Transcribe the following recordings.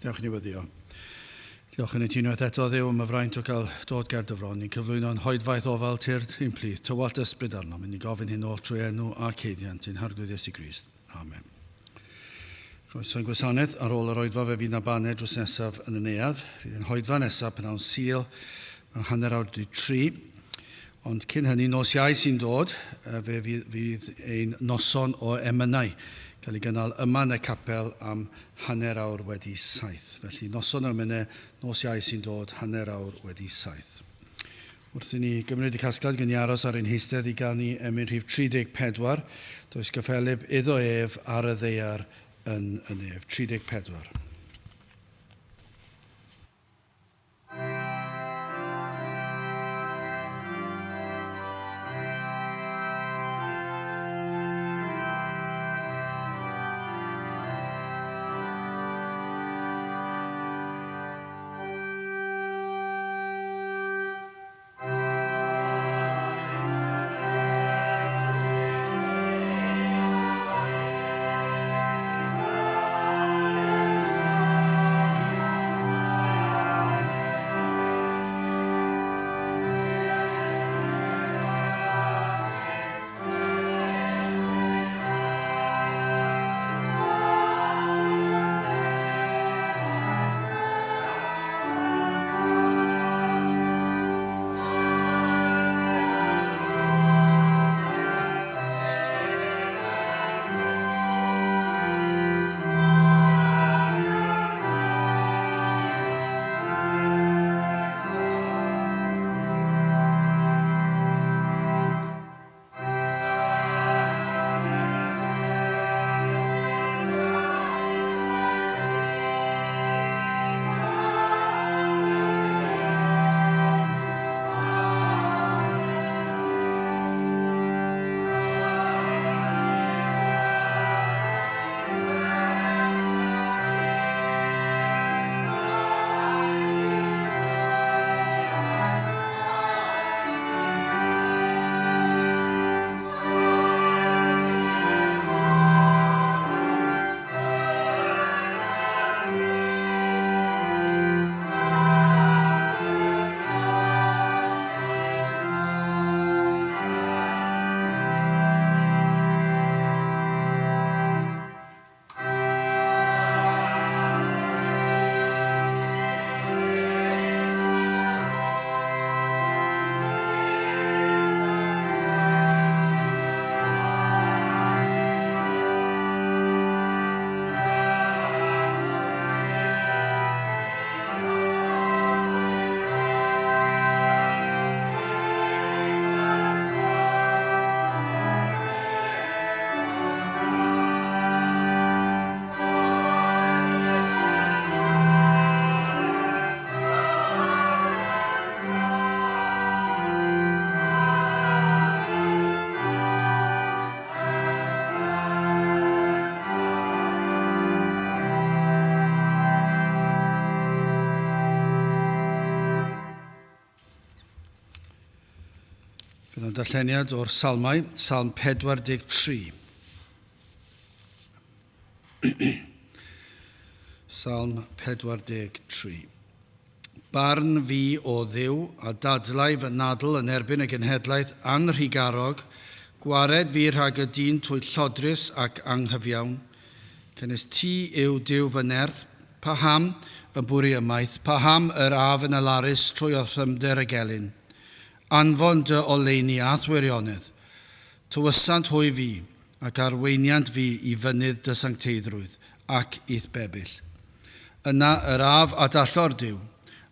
Gadewch i ni weddio. Diolch yn i ti unwaith eto, Dduw, am y fraint o gael dod ger dy fron. Ni'n cyflwyno'n hoedfaeth ofal tyrd i'n plith, tywallt ysbryd arnom. Yn ni gofyn hyn oll trwy enw a ceiddiant ein Harglwydd Iesu Grist. Amen. Croeso i'n gwasanaeth. Ar ôl yr oedfa fe fydd na baned drws nesaf yn y neuadd. Fydd ein hoedfa nesaf pnawn Sul mewn 3:30. Ond cyn hynny, nos Iau sy'n dod, fe fydd, fydd ein noson o emynau cael ei gynnal yma yn y capel am 7:30. Felly, noson o emynau, nos Iau sy'n dod, 7:30. Wrth i ni gymryd y casgliad, gen i aros ar ein heistedd i ganu emyn rhif 34, Does gyffelyb iddo ef ar y ddaear yn y nef. 34. Fydd o'n darlleniad o'r Salmau, Salm 43. Salm 43. Barn fi, O Dduw, a dadlau fy nadl yn erbyn y genhedlaeth anrhugarog, gwared fi rhag y dyn twyllodrus ac anghyfiawn. Canys ti yw Duw fy nerth, paham y bwri ymaith, paham yr af yn alarus trwy orthrymder y gelyn? Anfon dy oleuni a'th wirionedd. Tywysant hwy fi, ac arweiniant fi i fynydd dy sancteiddrwydd, ac i'th bebyll. Yna yr af at allor Duw,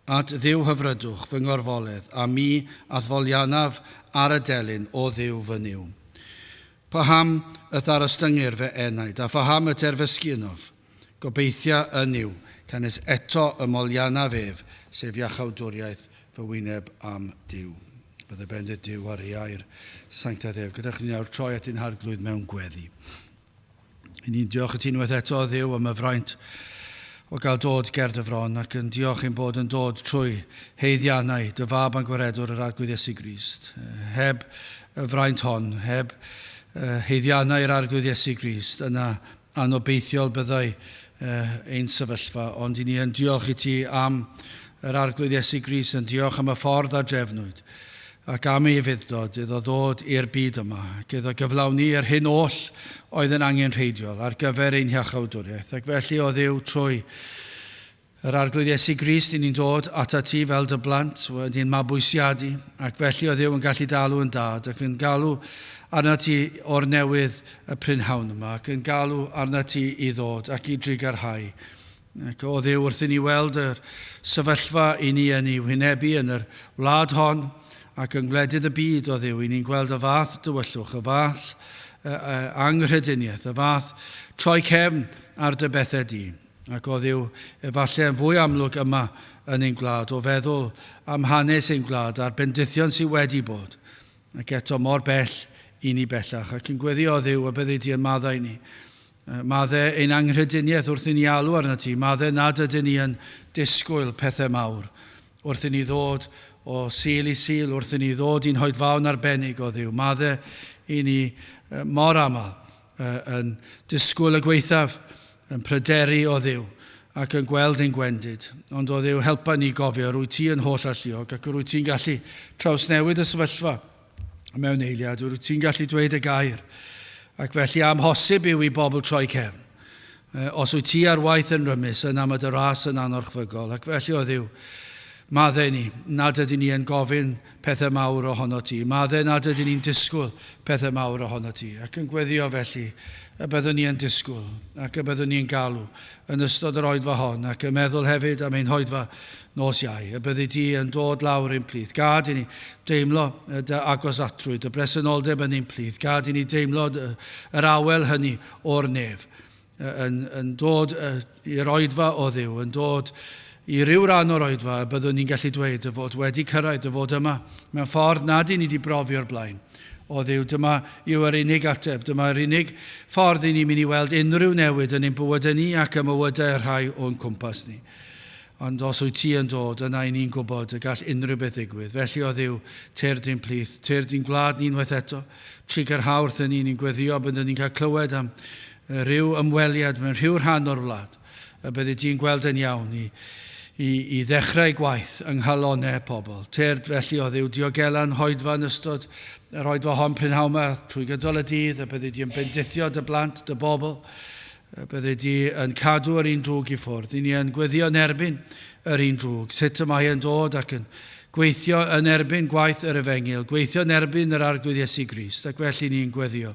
at Dduw hyfrydwch fy ngorfoledd, a mi a'th foliannaf ar y delyn, O Dduw fy Nuw. Paham y'th arostyngir fy enaid, a phaham y terfysgu ynof? Gobeithia yn Nuw, canys eto y moliannaf ef, sef iachawdwriaeth fy wyneb am Duw. Bydde bendith Duw ar ei air sanctaidd ef. Gadewch i ni nawr troi at ein Harglwydd mewn gweddi. I ni'n diolch i ti unwaith eto, Dduw, am y fraint o gael dod ger dy fron ac yn diolch ein bod yn dod trwy haeddiannau dy fab a'n gwaredwr yr Arglwydd Iesu Grist. Heb y fraint hon, heb haeddiannau yr Arglwydd Iesu Grist, yna anobeithiol byddai ein sefyllfa, ond i ni yn diolch i ti am yr Arglwydd Iesu Grist, yn diolch am y ffordd a drefnwyd, ac am ei ufudd-dod iddo ddod i'r byd yma, ac iddo gyflawni yr hyn oll oedd yn angenrheidiol ar gyfer ein hiachawdwriaeth. Ac felly, o Dduw, trwy yr Arglwydd Iesu Grist, i ni'n dod atat ti fel dy blant, wedi'n mabwysiadu, ac felly, o Dduw, yn gallu d'alw yn dad, ac yn galw arnat ti o'r newydd y prynhawn yma, ac yn galw arnat ti i ddod ac i drugarhau. Ac o Dduw, wrth i ni weld yr sefyllfa i ni yn ei wynebu yn yr wlad hon ac yng ngwledydd y byd, o Dduw, i ni'n gweld y fath dywyllwch, y fath anghrediniaeth, y fath troi cefn ar dy bethau di. Ac o Dduw, efallai yn fwy amlwg yma yn ein gwlad, o feddwl am hanes ein gwlad a'r bendithion sydd wedi bod, ac eto mor bell i ni bellach, ac yn gweddio, o Dduw, y byddi di yn maddau ni. Madde ein anghrediniaeth wrth i ni alw arnat ti, madde nad ydyn ni yn disgwyl pethau mawr wrth i ni ddod o Sul i Sul, wrth i ni ddod i'n hoedfaon arbennig, o Dduw. Madde i ni mor aml yn disgwyl y gwaethaf, yn pryderu, o Dduw, ac yn gweld ein gwendid. Ond, o Dduw, helpa ni gofio, rwyt ti yn holl alluog ac rwyt ti'n gallu trawsnewid y sefyllfa mewn eiliad, rwyt ti'n gallu dweud y gair. Ac felly amhosib yw i bobl troi cefn. Os wyt ti ar waith yn rymus, yna mae dy ras yn anorchfygol. Ac felly, o Dduw, maddau ni nad ydyn ni yn gofyn pethau mawr ohono ti. Maddau nad ydyn ni'n disgwyl pethau mawr ohono ti. Ac yn gweddio felly y byddwn ni yn disgwyl ac y byddwn ni'n galw yn ystod yr oedfa hon ac yn meddwl hefyd am ein hoedfa nos Iau, y byddi di yn dod lawr ein plith. Gad i ni deimlo dy agosatrwydd, dy bresenoldeb yn ein plith. Gad i ni deimlo yr awel hynny o'r nef, yn, yn dod i'r oedfa o Dduw, yn dod i ryw ran o'r oedfa y byddwn ni'n gallu dweud dy fod wedi cyrraedd, dy fod yma, mewn ffordd nad i ni wedi brofi o'r blaen. O Dduw, dyma yw yr unig ateb, dyma yr unig ffordd i ni'n mynd i weld unrhyw newid yn ein bywydau ni ac ym mywydau y rhai o'n cwmpas ni. Ond os wyt ti yn dod, yna i ni'n gwybod y gall unrhyw beth ddigwydd. Felly, o Dduw, tyrd i'n plith, tyrd i'n gwlad ni unwaith eto. Trugarha wrthyn ni, ni'n gweddïo byddwn ni'n cael clywed am ryw ymweliad mewn rhyw rhan o'r wlad, y byddi di'n gweld yn iawn i, i, i ddechrau gwaith yng nghalonnau pobl. Tyrd felly, o Dduw, diogela'n hoedfa yn ystod yr oedfa hon prynhawn 'ma trwy gydol y dydd, y byddi di yn bendithio dy blant, dy bobl, Y byddi di yn cadw yr un drwg i ffwrdd. I ni yn gweddio yn erbyn yr un drwg. Sut y mae e'n dod ac yn gweithio yn erbyn gwaith yr efengyl, gweithio yn erbyn yr Arglwydd Iesu Grist, ac felly ni'n gweddio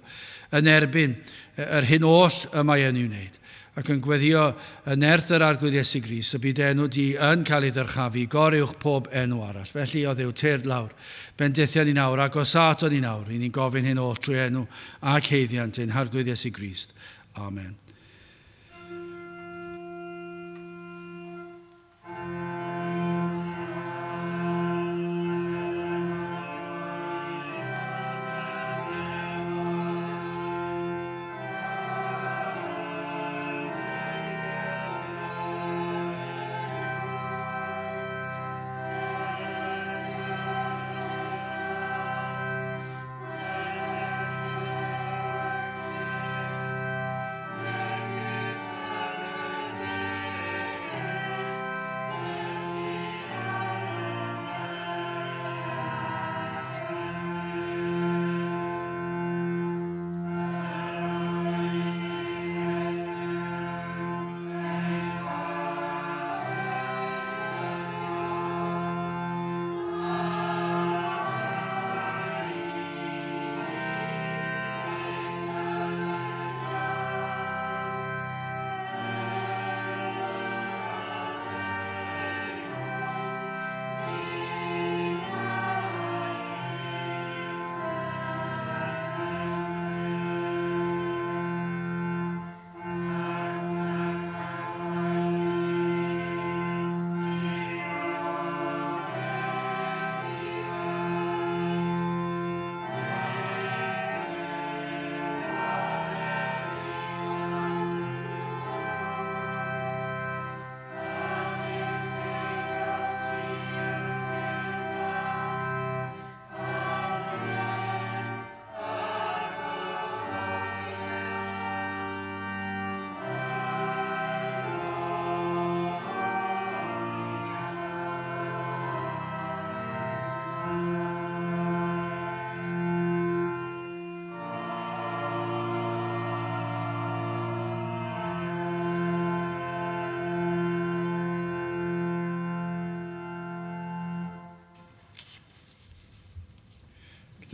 yn erbyn yr hyn oll y mae e'n ei wneud, ac yn gweddio yn nerth yr Arglwydd Iesu Grist, y bydd enw di yn cael ei ddyrchafu goruwch pob enw arall. Felly, o Dduw, tyrd lawr, bendithia ni nawr, agosa ato ni nawr, i ni'n gofyn hyn oll trwy enw ac haeddiant ein Harglwydd Iesu Grist. Amen.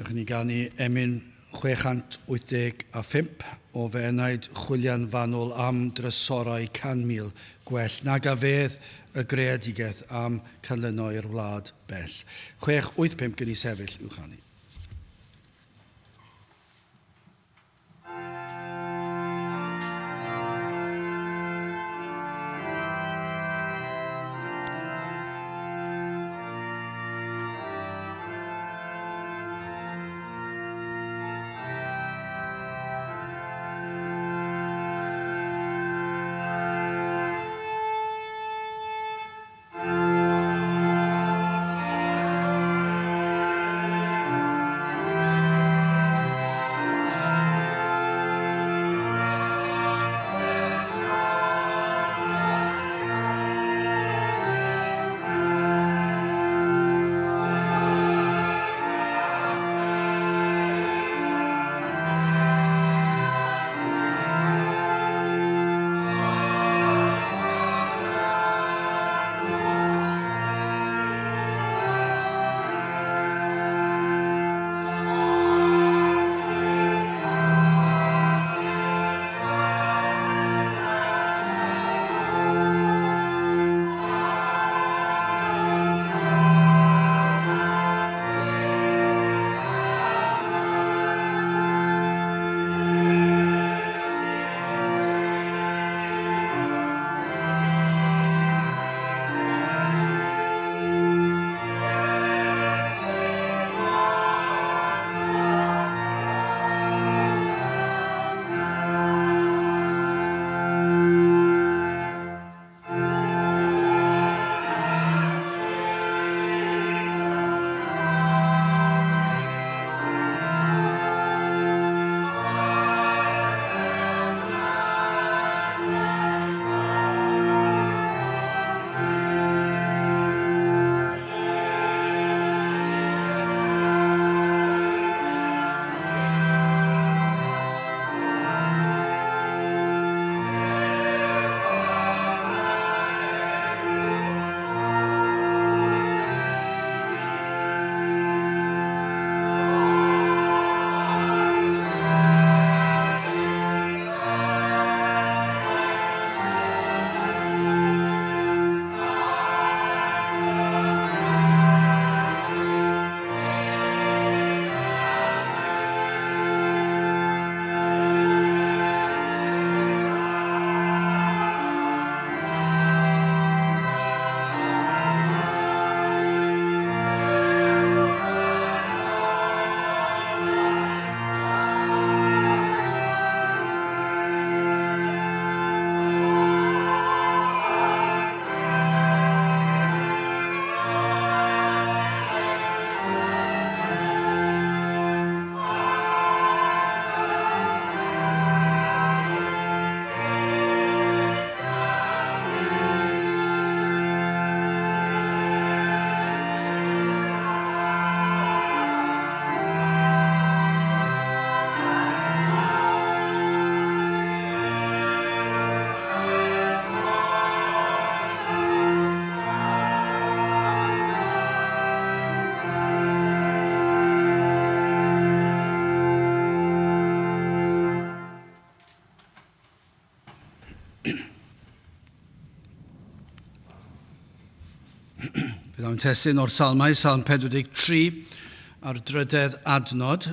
Dewch i ni ganu emyn 685 o fy enaid chwilian fanwl am drysorau 100,000 gwell nag a fedd y greadigaeth am canlyno i'r wlad bell. 685 gyn i sefyll i'w chanu. Fe ddaw'n testun o'r Salmau, Salm 43, a'r drydedd adnod.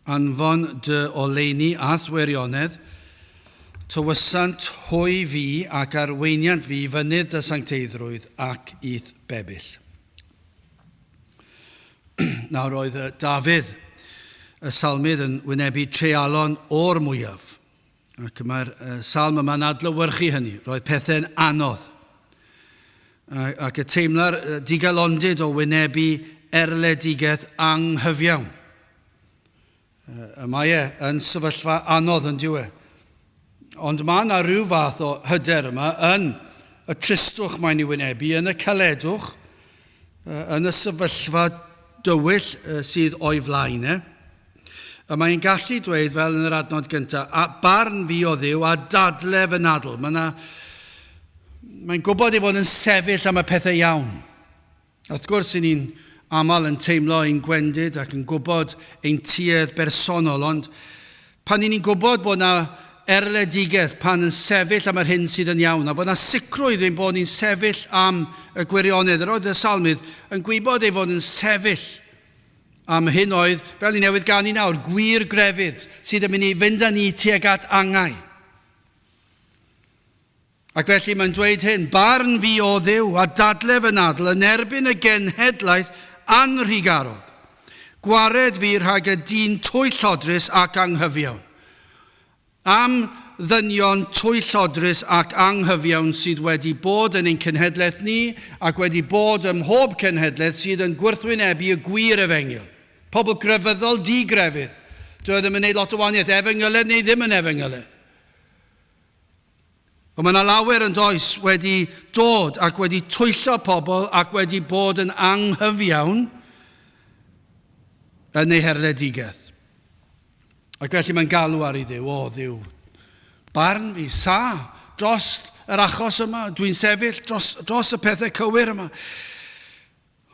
Anfon dy oleuni a'th wirionedd, tywysant hwy fi ac arweiniant fi fynydd dy sancteiddrwydd ac i'th bebyll. Nawr oedd Dafydd, y salmydd, yn wynebu treialon o'r mwyaf. Ac mae'r salm yma'n adlewyrchu hynny. Roedd pethau'n anodd. Ac y teimla'r digalondid o wynebu erledigaeth anghyfiawn. Y mae e yn sefyllfa anodd yn dyw e. Ond mae yna rhyw fath o hyder yma yn y tristwch mae'n ei wynebu, yn y caledwch, yn y sefyllfa dywyll sydd o'i flaen e. Y mae'n gallu dweud, fel yn yr adnod gyntaf, a barn fi o Dduw a dadle fy nadl. Mae yna, mae'n gwybod ei fod yn sefyll am y pethau iawn. Wrth gwrs, i ni'n aml yn teimlo ein gwendid ac yn gwybod ein tuedd bersonol, ond pan ni'n gwybod bod yna erledigaeth pan yn sefyll am yr hyn sydd yn iawn, a bod yna sicrwydd ein bod ni'n sefyll am y gwirionedd. Yr oedd y salmydd yn gwybod ei fod yn sefyll am hyn oedd, fel ni newydd ganu nawr, gwir grefydd sydd yn mynd i fynd â ni tuag at angau. Ac felly mae'n dweud hyn, Barn fi o Dduw, a dadle fy nadl yn erbyn y genhedlaeth anrhugarog. Gwared fi rhag y dyn twyllodrus ac anghyfiawn. Am ddynion twyllodrus ac anghyfiawn sydd wedi bod yn ein cenhedlaeth ni ac wedi bod ym mhob cenhedlaeth sydd yn gwrthwynebu y gwir efengyl. Pobl grefyddol di-grefydd. Dyw e ddim yn neud lot o wahaniaeth, efengyledd neu ddim yn efengyledd. Ond mae yna lawer yn does wedi dod ac wedi twyllo pobl ac wedi bod yn anghyfiawn yn ei herledigaeth. Ac felly mae'n galw ar ei Dduw, o Dduw, barn fi, sa, dros yr achos yma, dwi'n sefyll dros, dros y pethau cywir yma.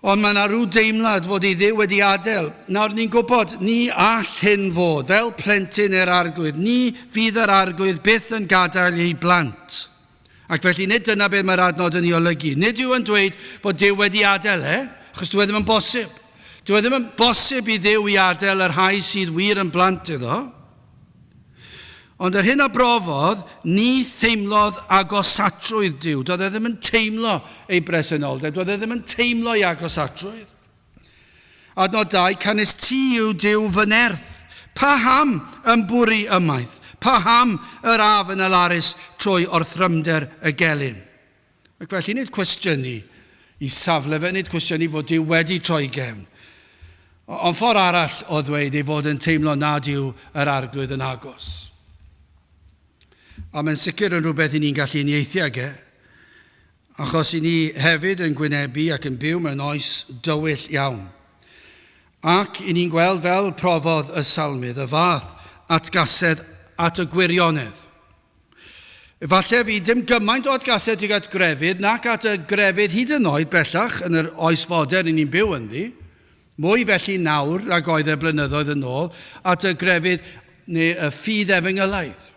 Ond mae yna rhyw deimlad fod ei Dduw wedi adael. Nawr ni'n gwybod, ni all hyn fod. Fel plentyn i'r Arglwydd, ni fydd yr Arglwydd byth yn gadael ei blant. Ac felly nid dyna beth mae'r adnod yn ei olygu. Nid yw yn dweud bod Duw wedi adael e, achos dyw e ddim yn bosib. Dyw e ddim yn bosib i Dduw i adael y rhai sydd wir yn blant iddo. Ond yr hyn a brofodd, ni theimlodd agosatrwydd Duw. Doedd e ddim yn teimlo ei bresenoldeb, doedd e ddim yn teimlo ei agosatrwydd. Adnod 2, canys ti yw Duw fy nerth. Paham yn bwrw ymaith? Paham yr af yn alarus trwy orthrymder y gelyn? Ac felly nid cwestiynu i safle fe, nid cwestiynu fod Duw wedi troi gefn. Ond ffordd arall o ddweud ei fod yn teimlo nad yw yr arglwydd yn agos. A mae'n sicr yn rhywbeth i ni'n gallu uniaethu ag e, achos i ni hefyd yn gwynebu ac yn byw mewn oes dywyll iawn. Ac i ni'n gweld fel profodd y salmydd y fath atgasedd at y gwirionedd. Efallai fydd dim gymaint o atgasedd tuag at grefydd nac at y grefydd hyd yn oed bellach yn yr oes fodern i ni'n byw ynddi, mwy felly nawr nag oedd e blynyddoedd yn ôl, at y grefydd neu y ffydd efengylaidd.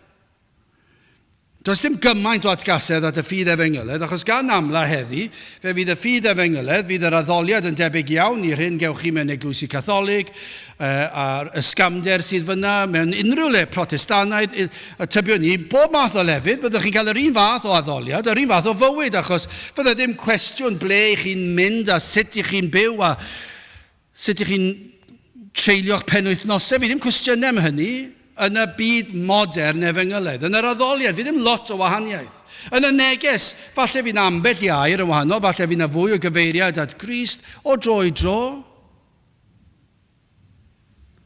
Does dim gymaint o atgasedd at y ffydd efengylaidd, achos gan amla heddi, fe fydd y ffydd efengylaidd, fydd yr addoliad yn debyg iawn i'r hyn gewch chi mewn eglwysi Catholig, a'r ysgamder sydd fyna mewn unrhyw le Protestannaidd, y tybiwn ni, bob math o lefydd, byddwch chi'n cael yr un fath o addoliad, yr un fath o fywyd, achos fydde ddim cwestiwn ble i chi'n mynd a sut i chi'n byw a sut i chi'n treulio'ch penwythnosau. Fi ddim cwestiynau am hynny yn y byd modern efengylaidd. Yn yr addoliad, fi ddim lot o wahaniaeth. Yn y neges, falle fi'n ambell i air yn wahanol, falle fi'n fwy o gyfeiriad at Grist o dro i dro.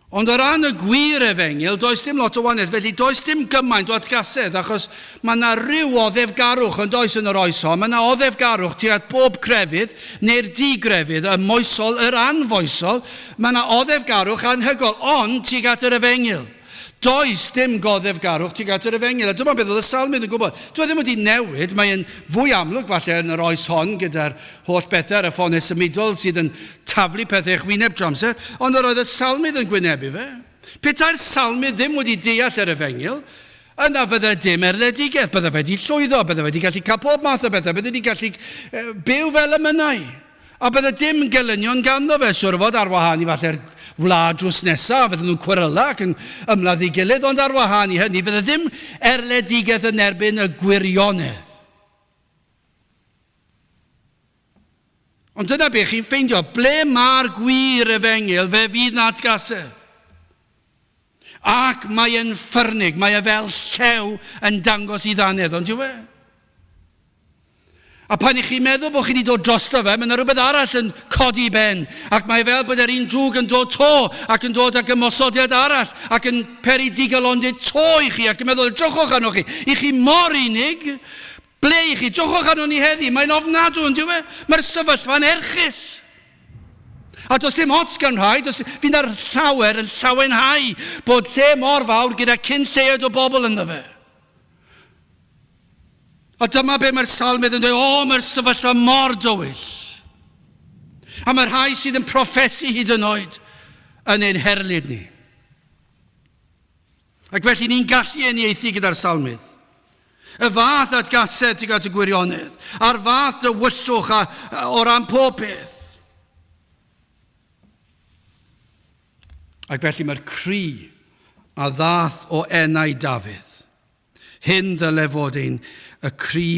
Ond o ran y gwir efengyl, does dim lot o wahaniaeth, felly does dim gymaint o atgasedd, achos mae yna rhyw oddefgarwch yn does yn yr oes hon, mae yna oddefgarwch tuag at bob crefydd, neu'r di-grefydd, y moesol, yr anfoesol, mae yna oddefgarwch anhygoel, ond tuag at yr efengyl. Does dim goddefgarwch tuag at yr efengyl. A dyma beth oedd y salmydd yn gwybod. Dyw e ddim wedi newid, mae'n fwy amlwg falle yn yr oes hon gyda'r holl bethau ar y ffonau symudol sydd yn taflu pethau i'ch wyneb trwy amser, ond yr oedd y salmydd yn gwynebu fe. Petai'r salmydd ddim wedi deall yr efengyl, yna fydde dim erledigaeth, bydde fe wedi llwyddo, bydde fe wedi gallu cael pob math o bethau, bydde wedi gallu byw fel y mynnai. A bydde dim gelynion ganddo fe, siwr o fod, ar wahân i falle'r wlad drws nesa, fydden nhw'n cweryla ac yn ymladd ei gilydd, ond ar wahân i hynny, fydde ddim erledigaeth yn erbyn y gwirionedd. Ond dyna be chi'n ffeindio, ble mae'r gwir efengyl, fe fydd na atgasedd. Ac mae e'n ffyrnig, mae e fel llew yn dangos i ddannedd, ond yw e? A pan i chi'n meddwl bod chi wedi dod drosto fe, mae yna rhywbeth arall yn codi i ben. Ac mae fel bod yr un drwg yn dod to, ac yn dod ag ymosodiad arall, ac yn peri digalondid to i chi, ac yn meddwl, drychwch arnoch chi, i chi mor unig, ble i chi, drychwch arno ni heddi, mae'n ofnadw, yn dyw e? Mae'r sefyllfa'n erchyll. A does dim ots gan rhai, does, fydd na'r llawer yn llawenhau bod lle mor fawr gyda cyn lleied o bobl ynddo fe. A dyma be mae'r salmydd yn dweud, o, mae'r sefyllfa mor dywyll. A mae rhai sydd yn proffesu hyd yn oed yn ein herlid ni. Ac felly ni'n gallu uniaethu gyda'r salmydd. Y fath atgasedd tuag at y gwirionedd, a'r fath dywyllwch a, o ran pob peth. Ac felly mae'r cri a ddath o enau Dafydd. Hyn ddyle fod ein, y cri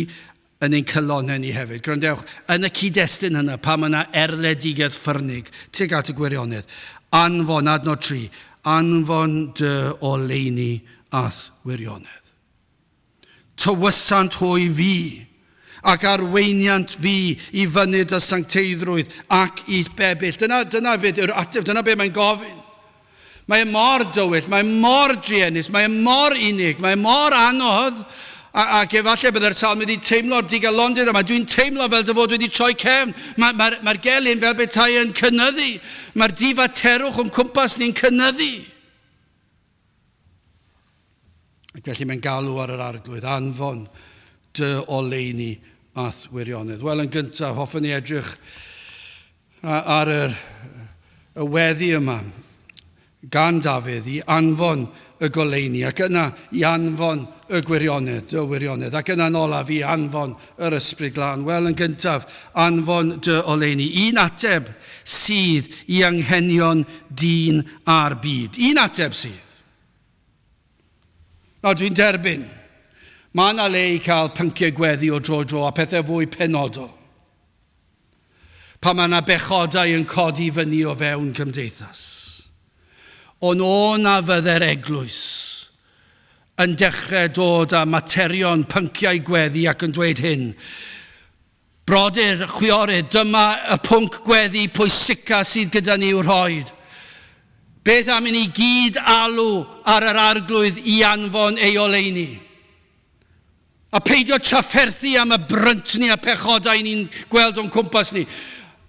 yn ein calonnau ni hefyd. Gwrandewch, yn y cyd-destun hynna, pan mae yna erledigaeth ffyrnig tuag at y gwirionedd, anfon, adnod 3, anfon dy oleuni a'th wirionedd. Tywysant hwy fi, ac arweiniant fi i fyny dy sancteiddrwydd ac i'th bebyll. Dyna, dyna beth yw'r ateb, dyna beth mae'n gofyn. Mae e mor dywyll, mae e mor druenus, mae e mor unig, mae e mor anodd, a, ac efallai byddai'r salm wedi teimlo'r digalondid yma. Dwi'n teimlo fel dy fod wedi troi cefn. Mae'r mae, mae gelyn fel petai yn cynyddu. Mae'r difaterwch o'n cwmpas ni'n cynyddu. Ac felly mae'n galw ar yr arglwydd, anfon dy oleuni a'th wirionedd. Wel, yn gyntaf, hoffwn i edrych ar yr, y weddi yma gan Dafydd i anfon y goleuni ac yna i anfon y gwirionedd, dy wirionedd, ac yna'n olaf i anfon yr ysbryd glân. Wel, yn gyntaf, anfon dy oleuni. Un ateb sydd i anghenion dyn a'r byd. Un ateb sydd. Nawr, dwi'n derbyn, mae yna le i cael pynciau gweddi o dro dro a pethau fwy penodol. Pan mae yna bechodau yn codi fyny o fewn cymdeithas. Ond o na fydde'r eglwys yn dechrau dod â materion pynciau gweddi ac yn dweud hyn, Brodyr, chwiorydd, dyma y pwnc gweddi pwysica sydd gyda ni i'w rhoid. Beth am i ni gyd alw ar yr Arglwydd i anfon ei oleuni? A peidio trafferthu am y bryntni a pechodau ni'n gweld o'n cwmpas ni.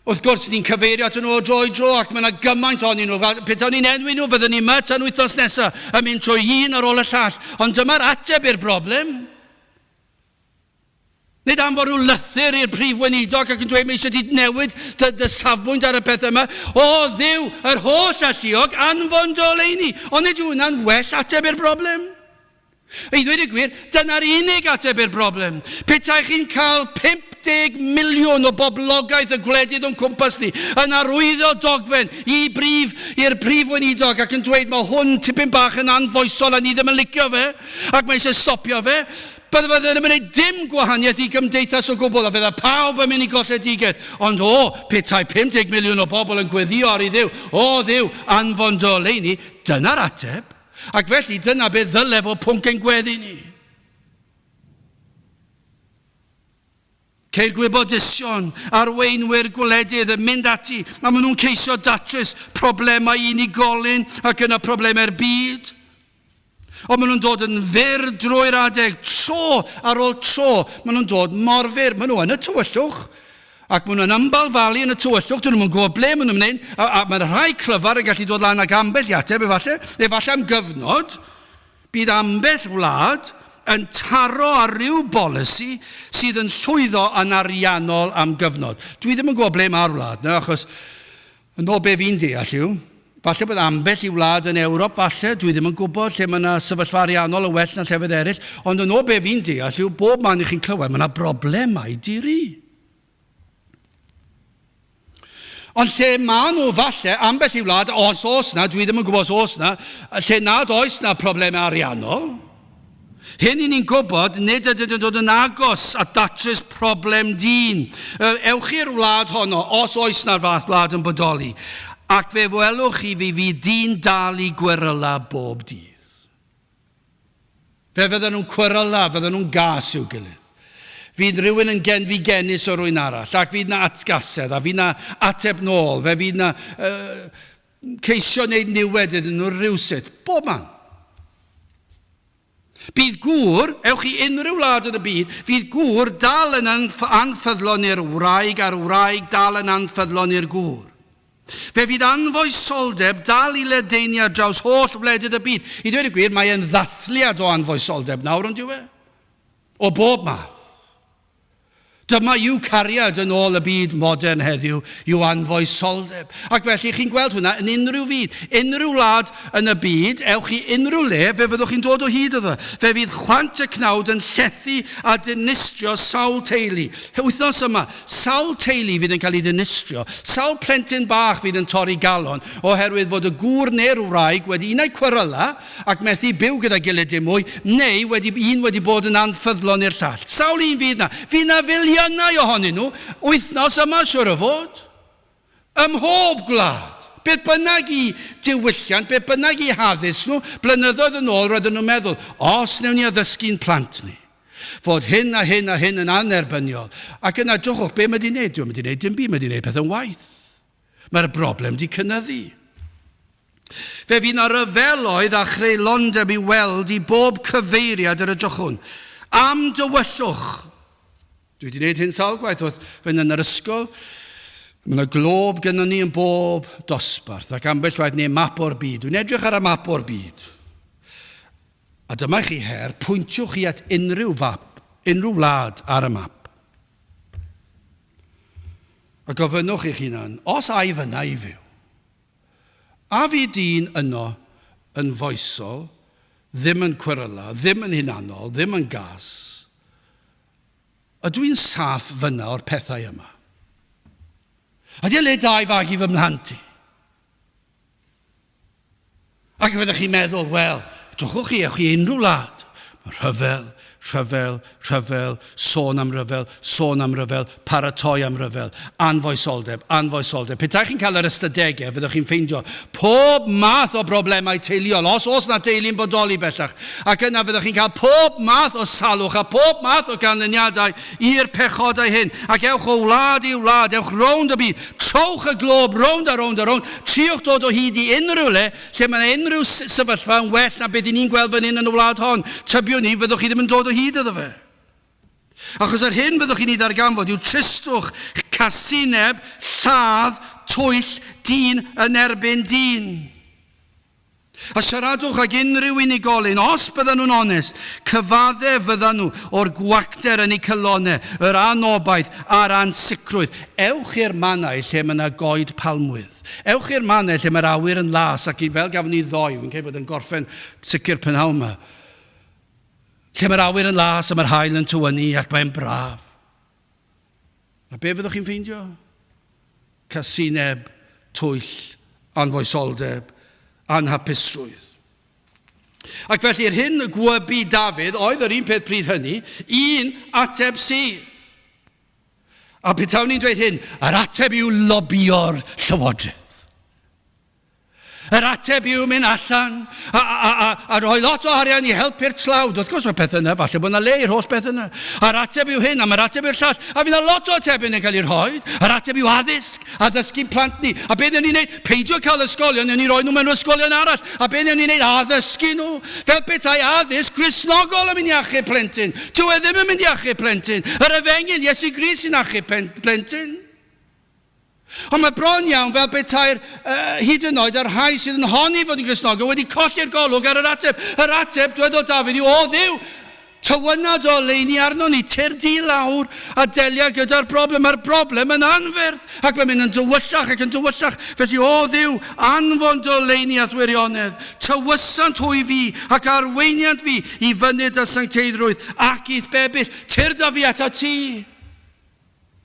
Wrth gwrs, ni'n cyfeirio at nhw o dro i dro ac mae yna gymaint ohonyn nhw. Petawn ni'n enwi nhw, fyddwn ni yma tan wythnos nesaf yn mynd trwy un ar ôl y llall. Ond dyma'r ateb i'r broblem. Nid am fod rhyw lythyr i'r prif weinidog ac yn dweud mae eisiau ti newid dy, dy safbwynt ar y pethau yma. O Dduw, yr holl alluog, anfon dy oleuni. Ond nid yw hwnna'n well ateb i'r broblem. I ddweud y gwir, dyna'r unig ateb i'r broblem. Petai chi'n cael 50 miliwn o boblogaeth y gwledydd o'n cwmpas ni yn arwyddo dogfen i brif, i'r prif weinidog ac yn dweud mae hwn tipyn bach yn anfoesol a ni ddim yn licio fe ac mae eisiau stopio fe, Bydde fe ddim yn gwneud dim gwahaniaeth i gymdeithas o gwbl, a fydda pawb yn mynd i golledigaeth. Ond o, petai 50 miliwn o bobl yn gweddio ar i Dduw, o Dduw, anfon dy oleuni, dyna'r ateb. Ac felly dyna be ddyle fod pwnc ein gweddi ni. Ceir gwybodusion, arweinwyr gwledydd yn mynd ati a maen nhw'n ceisio datrys problemau unigolyn ac yna problemau'r byd. Ond maen nhw'n dod yn fyr drwy'r adeg, tro ar ôl tro. Maen nhw'n dod mor fyr. Maen nhw yn y tywyllwch, ac maen nhw'n ymbalfalu yn y tywyllwch, dyn nhw'n gwybod ble maen nhw'n mynd, a, a mae rhai clyfar yn gallu dod lan ag ambell i ateb efallai, efallai am gyfnod, Bydd ambell wlad yn taro ar ryw bolisi sydd yn llwyddo yn ariannol am gyfnod. Dwi ddim yn gwybod ble mae'r wlad 'na, achos yn ôl be fi'n deall yw, falle bod ambell i wlad yn Ewrop, falle, dwi ddim yn gwybod lle mae yna sefyllfa ariannol yn well na llefydd eraill, ond yn ôl be fi'n deall yw, bob man i chi'n clywed, mae yna broblemau di-ri. Ond lle maen nhw falle, ambell i wlad, os oes na, dwi ddim yn gwybod os oes na, lle nad oes na problemau ariannol, hyn i ni'n gwybod, nid ydyn nhw'n dod yn agos at datrys problem dyn. Ewch i'r wlad honno, os oes na'r fath wlad yn bodoli, ac fe welwch chi fi fydd dyn dal i gweryla bob dydd. Fe fydden nhw'n cweryla, fydden nhw'n gas i'w gilydd. Fydd rhywun yn genfigennus o rwy'n arall, ac fydd na atgasedd, a fydd na ateb nôl, fe fydd na uh, ceisio wneud niwed iddyn nhw rhywsut, bob man. Bydd gŵr, ewch i unrhyw wlad yn y byd, fydd gŵr dal yn anffyddlon i'r wraig a'r wraig dal yn anffyddlon i'r gŵr. Fe fydd anfoesoldeb dal i ledaenu ar draws holl wledydd y byd. I ddweud y gwir, mae e'n ddathliad o anfoesoldeb nawr, ond yw e? O bob math. Dyma yw cariad yn ôl y byd modern heddiw, yw anfoesoldeb. Ac felly chi'n gweld hwnna yn unrhyw fyd, unrhyw wlad yn y byd, ewch i unrhyw le, fe fyddwch chi'n dod o hyd iddo. Fe fydd chwant y cnawd yn llethu a dinistrio sawl teulu. Wythnos yma, sawl teulu fydd yn cael ei ddinistrio, sawl plentyn bach fydd yn torri galon oherwydd fod y gŵr neu'r wraig wedi unai cweryla ac methu byw gyda'i gilydd dim mwy, neu wedi, un wedi bod yn anffyddlon i'r llall. Sawl un fydd 'na? Fydd 'na filiynau ohonyn nhw wythnos yma, siwr o fod. Ym mhob gwlad. Beth bynnag i diwylliant, beth bynnag i haddysg nhw, blynyddoedd yn ôl roedden nhw'n meddwl, os wnewn ni addysgu'n plant ni, fod hyn a hyn a hyn yn annerbyniol, ac yna drychwch be mae wedi wneud, dyw e'm wedi wneud dim byd, mae wedi wneud pethau'n waeth. Mae'r broblem wedi cynyddu. Fe fydd 'na ryfeloedd a chreulondeb i weld i bob cyfeiriad yr edrychwn. Am dywyllwch! Dwi wedi gwneud hyn sawl gwaith wrth fynd yn yr ysgol. Mae yna glob gynnon ni yn bob dosbarth ac ambell waith neu map o'r byd. Dwi'n edrych ar y map o'r byd. A dyma chi her, pwyntiwch chi at unrhyw fap, unrhyw wlad ar y map. A gofynnwch i'ch hunan, os ai fyna i fyw, A fydd dyn yno yn foesol, ddim yn cweryla, ddim yn hunanol, ddim yn gas? Ydw i'n saff fyna o'r pethau yma? Ydy e le da i fagu fy mhlant i? Ac fyddech chi'n meddwl, wel, drychwch chi, ewch i unrhyw wlad. Mae rhyfel, rhyfel, rhyfel, sôn am ryfel, sôn am ryfel, paratoi am ryfel, anfoesoldeb, anfoesoldeb. Petai chi'n cael yr ystadegau, fyddwch chi'n ffeindio pob math o broblemau teuluol, os oes na deulu'n bodoli bellach. Ac yna fyddwch chi'n cael pob math o salwch a pob math o ganlyniadau i'r pechodau hyn, ac ewch o wlad i wlad, ewch rownd y byd, trowch y glob rownd a rownd a rownd, triwch dod o hyd i unrhyw le lle mae yna unrhyw sefyllfa yn well na beth i ni'n gweld fan hyn yn y wlad hon. Tybiwn i, fyddwch chi ddim yn dod o hyd iddo fe. Achos yr hyn fyddwch chi'n ei ddarganfod yw tristwch, casineb, lladd, twyll, dyn yn erbyn dyn. A siaradwch ag unrhyw unigolyn, os byddan nhw'n onest, cyfaddef fyddan nhw o'r gwacter yn eu calonnau, yr anobaith a'r ansicrwydd. Ewch i'r mannau lle mae yna goed palmwydd. Ewch i'r mannau lle mae'r awyr yn las ac fel gafon ni ddoe, fi'n credu bod yn gorffen sicr prynhawn yma, lle mae'r awyr yn las a mae'r haul yn tywynnu ac mae'n braf. A be fyddwch chi'n ffeindio? Casineb, twyll, anfoesoldeb, anhapusrwydd. Ac felly yr hyn y gwybu Dafydd oedd yr un peth pryd hynny, un ateb sydd. A petawn ni'n dweud hyn, yr ateb yw lobio'r llywodraeth. Yr ateb yw mynd allan a, a, a, a rhoi lot o arian i helpu'r tlawd. Wrth gwrs mae pethau yna, falle bod yna le i'r holl beth yna. A'r ateb yw hyn, a mae'r ateb yw'r llall. A fydd yna lot o atebion yn cael eu rhoi. Yr ateb yw addysg, addysgu plant ni. A beth newn ni'n neud? Peidio cael ysgolion, newn ni roi nhw mewn ysgolion arall. A beth newn ni'n neud? Addysgu nhw. Fel petai addysg Gristnogol yn mynd i achub plentyn. Dyw e ddim yn mynd i achub plentyn. Yr efengyl, Iesu Grist sy'n achub plentyn. Ond mae bron iawn fel petai'r, uh, hyd yn oed, y rhai sydd yn honni fod yn Gristnogol wedi colli'r golwg ar yr ateb. Yr ateb, dwedodd Dafydd, yw, o Dduw, tywyna dy oleuni arno ni, tyr di lawr a delia gyda'r broblem. Mae'r broblem yn anferth ac mae'n mynd yn dywyllach ac yn dywyllach. Felly, o Dduw, anfon dy oleuni a'th wirionedd. Tywysant hwy fi ac arweiniant fi i fyny dy sancteiddrwydd ac i'th bebyll. Tyrd â fi atat ti.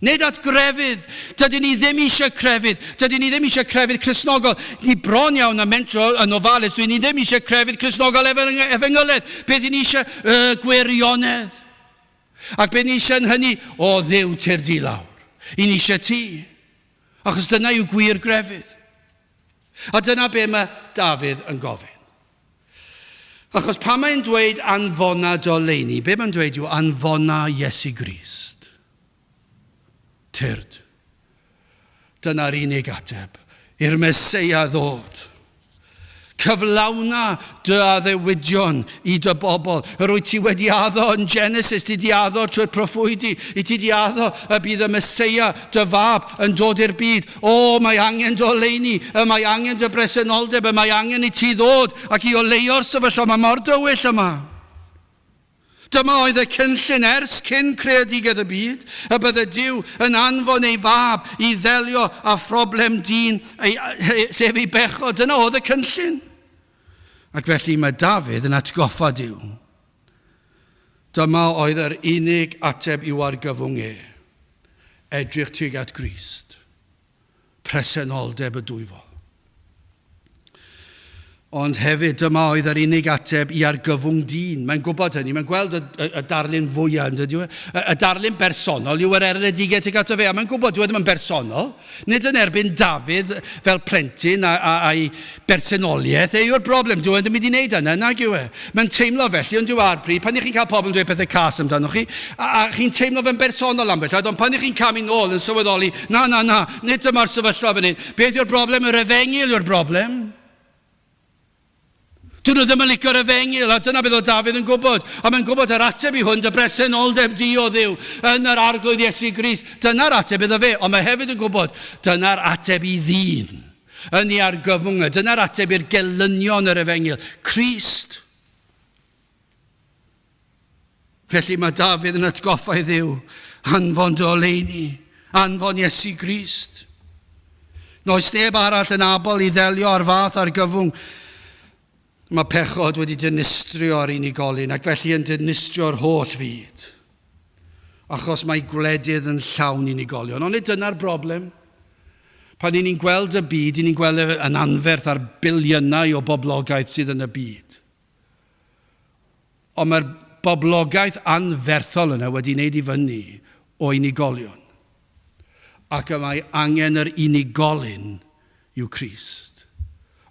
Nid at grefydd. Dydyn ni ddim eisiau crefydd. Dydyn ni ddim eisiau crefydd Cristnogol. Ni bron iawn a mentro yn ofalus. Dyn ni ddim eisiau crefydd Cristnogol efengyledd. Beth ni eisiau? Y gwirionedd. Ac beth ni eisiau yn hynny? O Dduw, tyrd di lawr. I ni eisiau ti. Achos dyna yw gwir grefydd. A dyna be mae Dafydd yn gofyn. Achos pan mae'n dweud anfona dy oleuni, be mae'n dweud yw anfona Iesu Grist. Tyrd. Dyna'r unig ateb i'r Meseia ddod. Cyflawna dy addewidion i dy bobl. Yr wyt ti wedi addo yn Genesis, ti di addo trwy'r proffwydi, i ti di addo y bydd y Meseia, dy fab, yn dod i'r byd. O, mae angen dy oleuni, y mae angen dy bresenoldeb, y mae angen i ti ddod ac i oleuo'r sefyllfa. Mae mor dywyll yma. Dyma oedd y cynllun ers cyn creadigedd y byd, y bydde Duw yn anfon ei fab i ddelio â phroblem dyn, ei, sef ei bechod. Dyna oedd y cynllun. Ac felly mae Dafydd yn atgoffa Duw. Dyma oedd yr unig ateb i'w argyfwng e. Edrych tuag at Grist. Presenoldeb y dwyfol. Ond hefyd, dyma oedd yr unig ateb i argyfwng dyn. Mae'n gwybod hynny, mae'n gweld y, y, y darlun fwyaf, yn dydy? Y, y darlun bersonol yw yr erledigaeth tuag ato fe, a mae'n gwybod, dyw e ddim yn bersonol. Nid yn erbyn Dafydd fel plentyn a, a, a'i bersonoliaeth e yw'r broblem. Dyw e ddim mynd i wneud yna, nag yw e. Mae'n teimlo felly, ond dyw e ar bryd, pan ych chi'n cael pobl yn dweud pethau cas amdanoch chi, a, a chi'n teimlo fe'n bersonol ambell waith, ond pan ych chi'n camu nôl yn sylweddoli, na, na, na, nid dyma'r sefyllfa fan hyn. Beth yw'r broblem? Yr efengyl yw'r broblem. Dyn nhw ddim yn licio'r efengyl, a dyna beth oedd Dafydd yn gwybod. A mae'n gwybod yr ateb i hwn, dy bresenoldeb di o Dduw yn yr Arglwydd Iesu Grist. Dyna'r ateb iddo fe, ond mae hefyd yn gwybod, dyna'r ateb i ddyn yn ei argyfwng. Dyna'r ateb i'r gelynion yr efengyl. Crist. Felly mae Dafydd yn atgoffa i Dduw, anfon dy oleuni, anfon Iesu Grist. Noes neb arall yn abl i ddelio â'r fath argyfwng. Mae pechod wedi dinistrio'r unigolyn ac felly yn dinistrio'r holl fyd. Achos mae gwledydd yn llawn unigolion. Ond nid dyna'r broblem. Pan ni'n ni'n gweld y byd, ni'n gweld yn anferth ar biliynau o boblogaeth sydd yn y byd. Ond mae'r boblogaeth anferthol yna wedi wneud i fyny o unigolion. Ac y mae angen yr unigolyn yw Crist.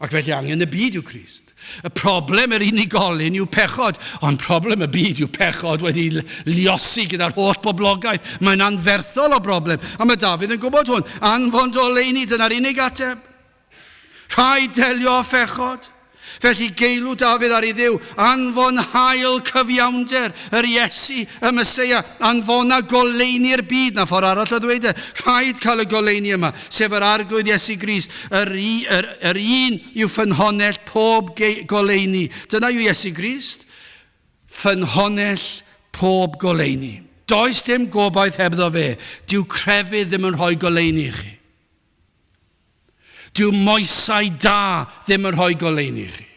Ac felly angen y byd yw Crist. Y problem yr unigolyn yw pechod, ond problem y byd yw pechod wedi liosi gyda'r holl boblogaeth. Mae'n anferthol o broblem. A mae Dafydd yn gwybod hwn. Anfon dy oleuni, dyna'r unig ateb. Rhaid delio â phechod. Felly geilw Dafydd ar ei Dduw, anfon haul cyfiawnder, yr Iesu, y Meseia, anfona goleuni'r byd, na ffordd arall o ddweud e, rhaid cael y goleuni yma, sef yr Arglwydd Iesu Grist, yr, yr, yr un yw ffynhonnell pob goleuni. Dyna yw Iesu Grist, ffynhonnell pob goleuni. Does dim gobaith hebddo fe, dyw crefydd ddim yn rhoi goleuni i chi. Dyw moesau da ddim yn rhoi goleuni i chi.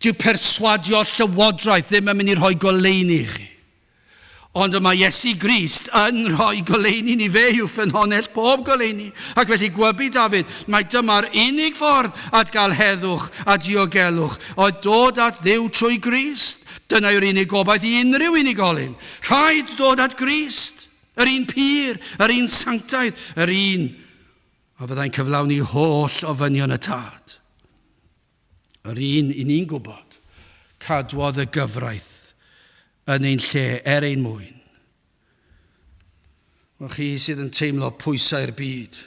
Dyw perswadio llywodraeth ddim yn mynd i rhoi goleuni i chi. Ond y mae Iesu Grist yn rhoi goleuni ni fe yw ffynhonnell pob goleuni. Ac felly gwybu Dafydd, mae dyma'r unig ffordd at gael heddwch a diogelwch, oedd dod at Dduw trwy Grist. Dyna yw'r unig gobaith i unrhyw unigolyn. Rhaid dod at Grist. Yr un pur, yr un sanctaidd, yr un a fyddai'n cyflawni holl ofynion y Tad. Yr un i ni'n gwybod, cadwodd y gyfraith yn ein lle er ein mwyn. Wel, chi sydd yn teimlo pwysau'r byd,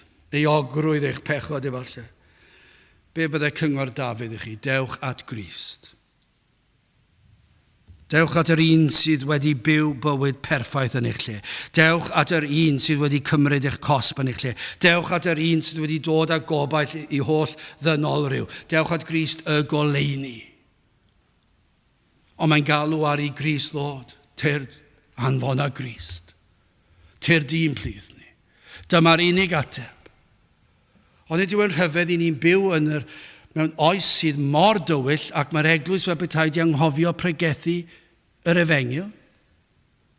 euogrwydd eich pechod efallai, be fydde cyngor Dafydd i chi? Dewch at Grist. Dewch at yr un sydd wedi byw bywyd perffaith yn eich lle. Dewch at yr un sydd wedi cymryd eich cosb yn eich lle. Dewch at yr un sydd wedi dod â gobaith i holl ddynolryw. Dewch at Grist y goleuni. Ond mae'n galw ar i Grist ddod. Tyrd, anfona Grist. Tyrd i'n plith ni. Dyma'r unig ateb. Ond nid yw e'n rhyfedd i ni'n byw yn yr, mewn oes sydd mor dywyll ac mae'r eglwys fel petai di anghofio pregethu yr efengyl,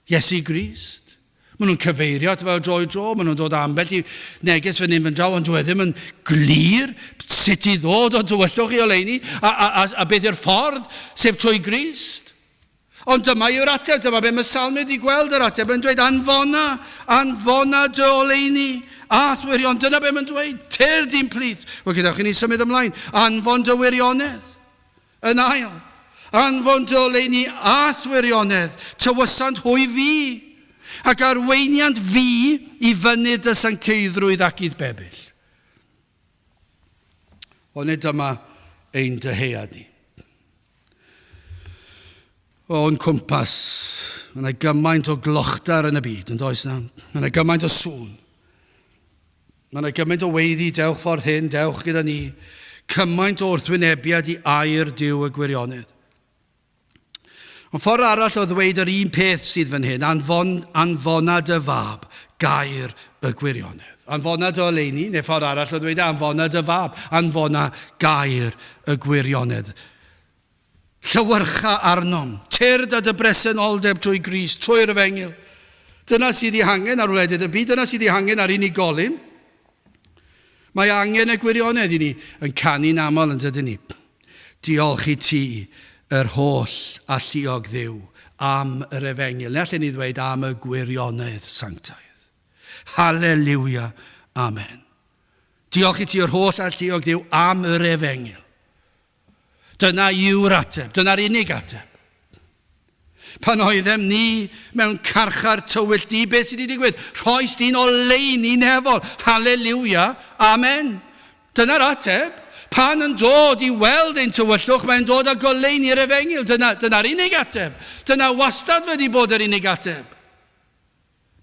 Iesu Grist. Maen nhw'n cyfeirio at fel dro i dro, maen nhw'n dod ambell i neges fan hyn fan draw, ond dyw e ddim yn glir sut i ddod o dywyllwch i oleuni a, a, a, a beth yw'r ffordd, sef trwy Grist. Ond dyma yw'r ateb, dyma be mae Salmydd wedi gweld yr ateb, mae'n dweud, anfona, anfona dy oleuni, a'th wirion, dyna be mae'n dweud, tyrd i'n plith. Wel, gadewch i ni symud ymlaen, anfon dy wirionedd, yn ail, anfon dy oleuni a'th wirionedd, tywysant hwy fi, ac arweiniant fi i fyny dy sancteiddrwydd ac i'th bebyll. Ond nid dyma ein dyhead ni. O'n cwmpas, mae yna gymaint o glochdar yn y byd, yn does na? Mae yna gymaint o sŵn. Mae yna gymaint o weiddi, dewch ffordd hyn, dewch gyda ni. Cymaint o wrthwynebiad i air Duw y gwirionedd. Ond ffordd arall o ddweud yr un peth sydd fan hyn, anfon, anfona dy fab, gair y gwirionedd. Anfona dy oleuni, neu ffordd arall o ddweud e, anfona dy fab, anfona gair y gwirionedd. Llewyrcha arnom, tyrd â dy bresenoldeb trwy Grist, trwy'r efengyl. Dyna sydd ei hangen ar wledydd y byd, dyna sydd ei hangen ar unigolyn. Mae angen y gwirionedd i ni yn canu'n aml yn dydyn ni. Diolch i ti, yr holl alluog Dduw, am yr efengyl. Neu allen ni ddweud am y gwirionedd sanctaidd. Haleliwia, amen. Diolch i ti, yr holl alluog Dduw, am yr efengyl. Dyna yw'r ateb, dyna'r unig ateb. Pan oeddem ni mewn carchar tywyll du, beth sydd wedi digwydd? Rhoes di'n oleuni nefol. Haleliwia, amen. Dyna'r ateb. Pan yn dod i weld ein tywyllwch, mae'n dod â goleuni'r efengyl. Dyna, dyna'r unig ateb. Dyna wastad wedi bod yr unig ateb.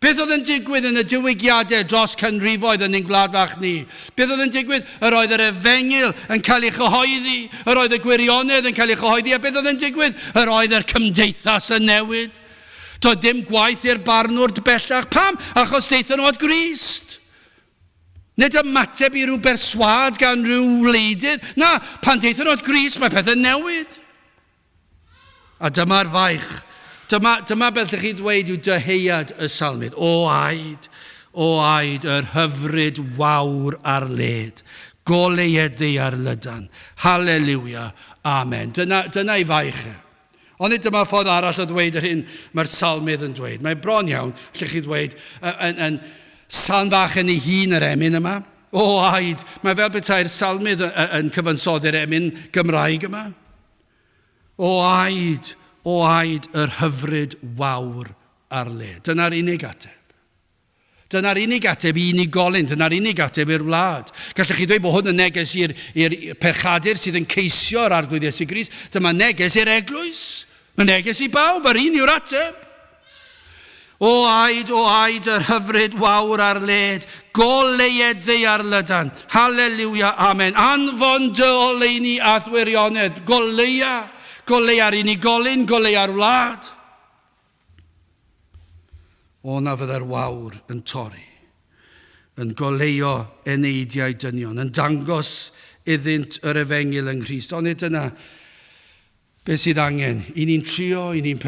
Beth oedd yn digwydd yn y diwygiadau dros canrifoedd yn ein gwlad fach ni? Beth oedd yn digwydd? Yr oedd yr efengyl yn cael ei chyhoeddi, yr oedd y gwirionedd yn cael ei chyhoeddi, a beth oedd yn digwydd? Yr oedd yr cymdeithas yn newid. Doedd dim gwaith i'r barnwr bellach. Pam? Achos daethon nhw at Grist. Nid ymateb i ryw berswâd gan ryw wleidydd. Na, pan daethon nhw at Grist, mae pethau'n newid. A dyma'r faich. Dyma, dyma beth ydych chi'n dweud yw dyheuad y salmydd. O aed, o aed, yr hyfryd wawr ar led. Goleueddi ar lydan. Haleliwia. Amen. Dyna, dyna ei faich e. Ond nid dyma ffordd arall o ddweud yr hyn mae'r salmydd yn dweud. Mae bron iawn, lle chi ddweud, yn, yn salm fach yn ei hun yr emyn yma. O aed, mae fel petai'r salmydd yn cyfansoddi'r emyn Gymraeg yma. O aed, o aed yr hyfryd wawr ar le. Dyna'r unig ateb. Dyna'r unig ateb i unigolyn, dyna'r unig ateb i'r wlad. Gallech chi dweud bod hwn yn neges i'r pechadur sydd yn ceisio'r Arglwydd Iesu Grist. Dyma neges i'r eglwys. Mae neges i bawb, yr un yw'r ateb. O aed, o aed, yr hyfryd wawr ar led, goleued ddaear lydan. Haleliwia, amen. Anfon dy oleuni a'th wirionedd. Goleua, goleua'r unigolyn, goleua'r wlad. O na fydde'r wawr yn torri, yn goleuo eneidiau dynion, yn dangos iddynt yr efengyl yng Nghrist. Onid dyna Beth sydd angen? I ni'n trio, i ni'n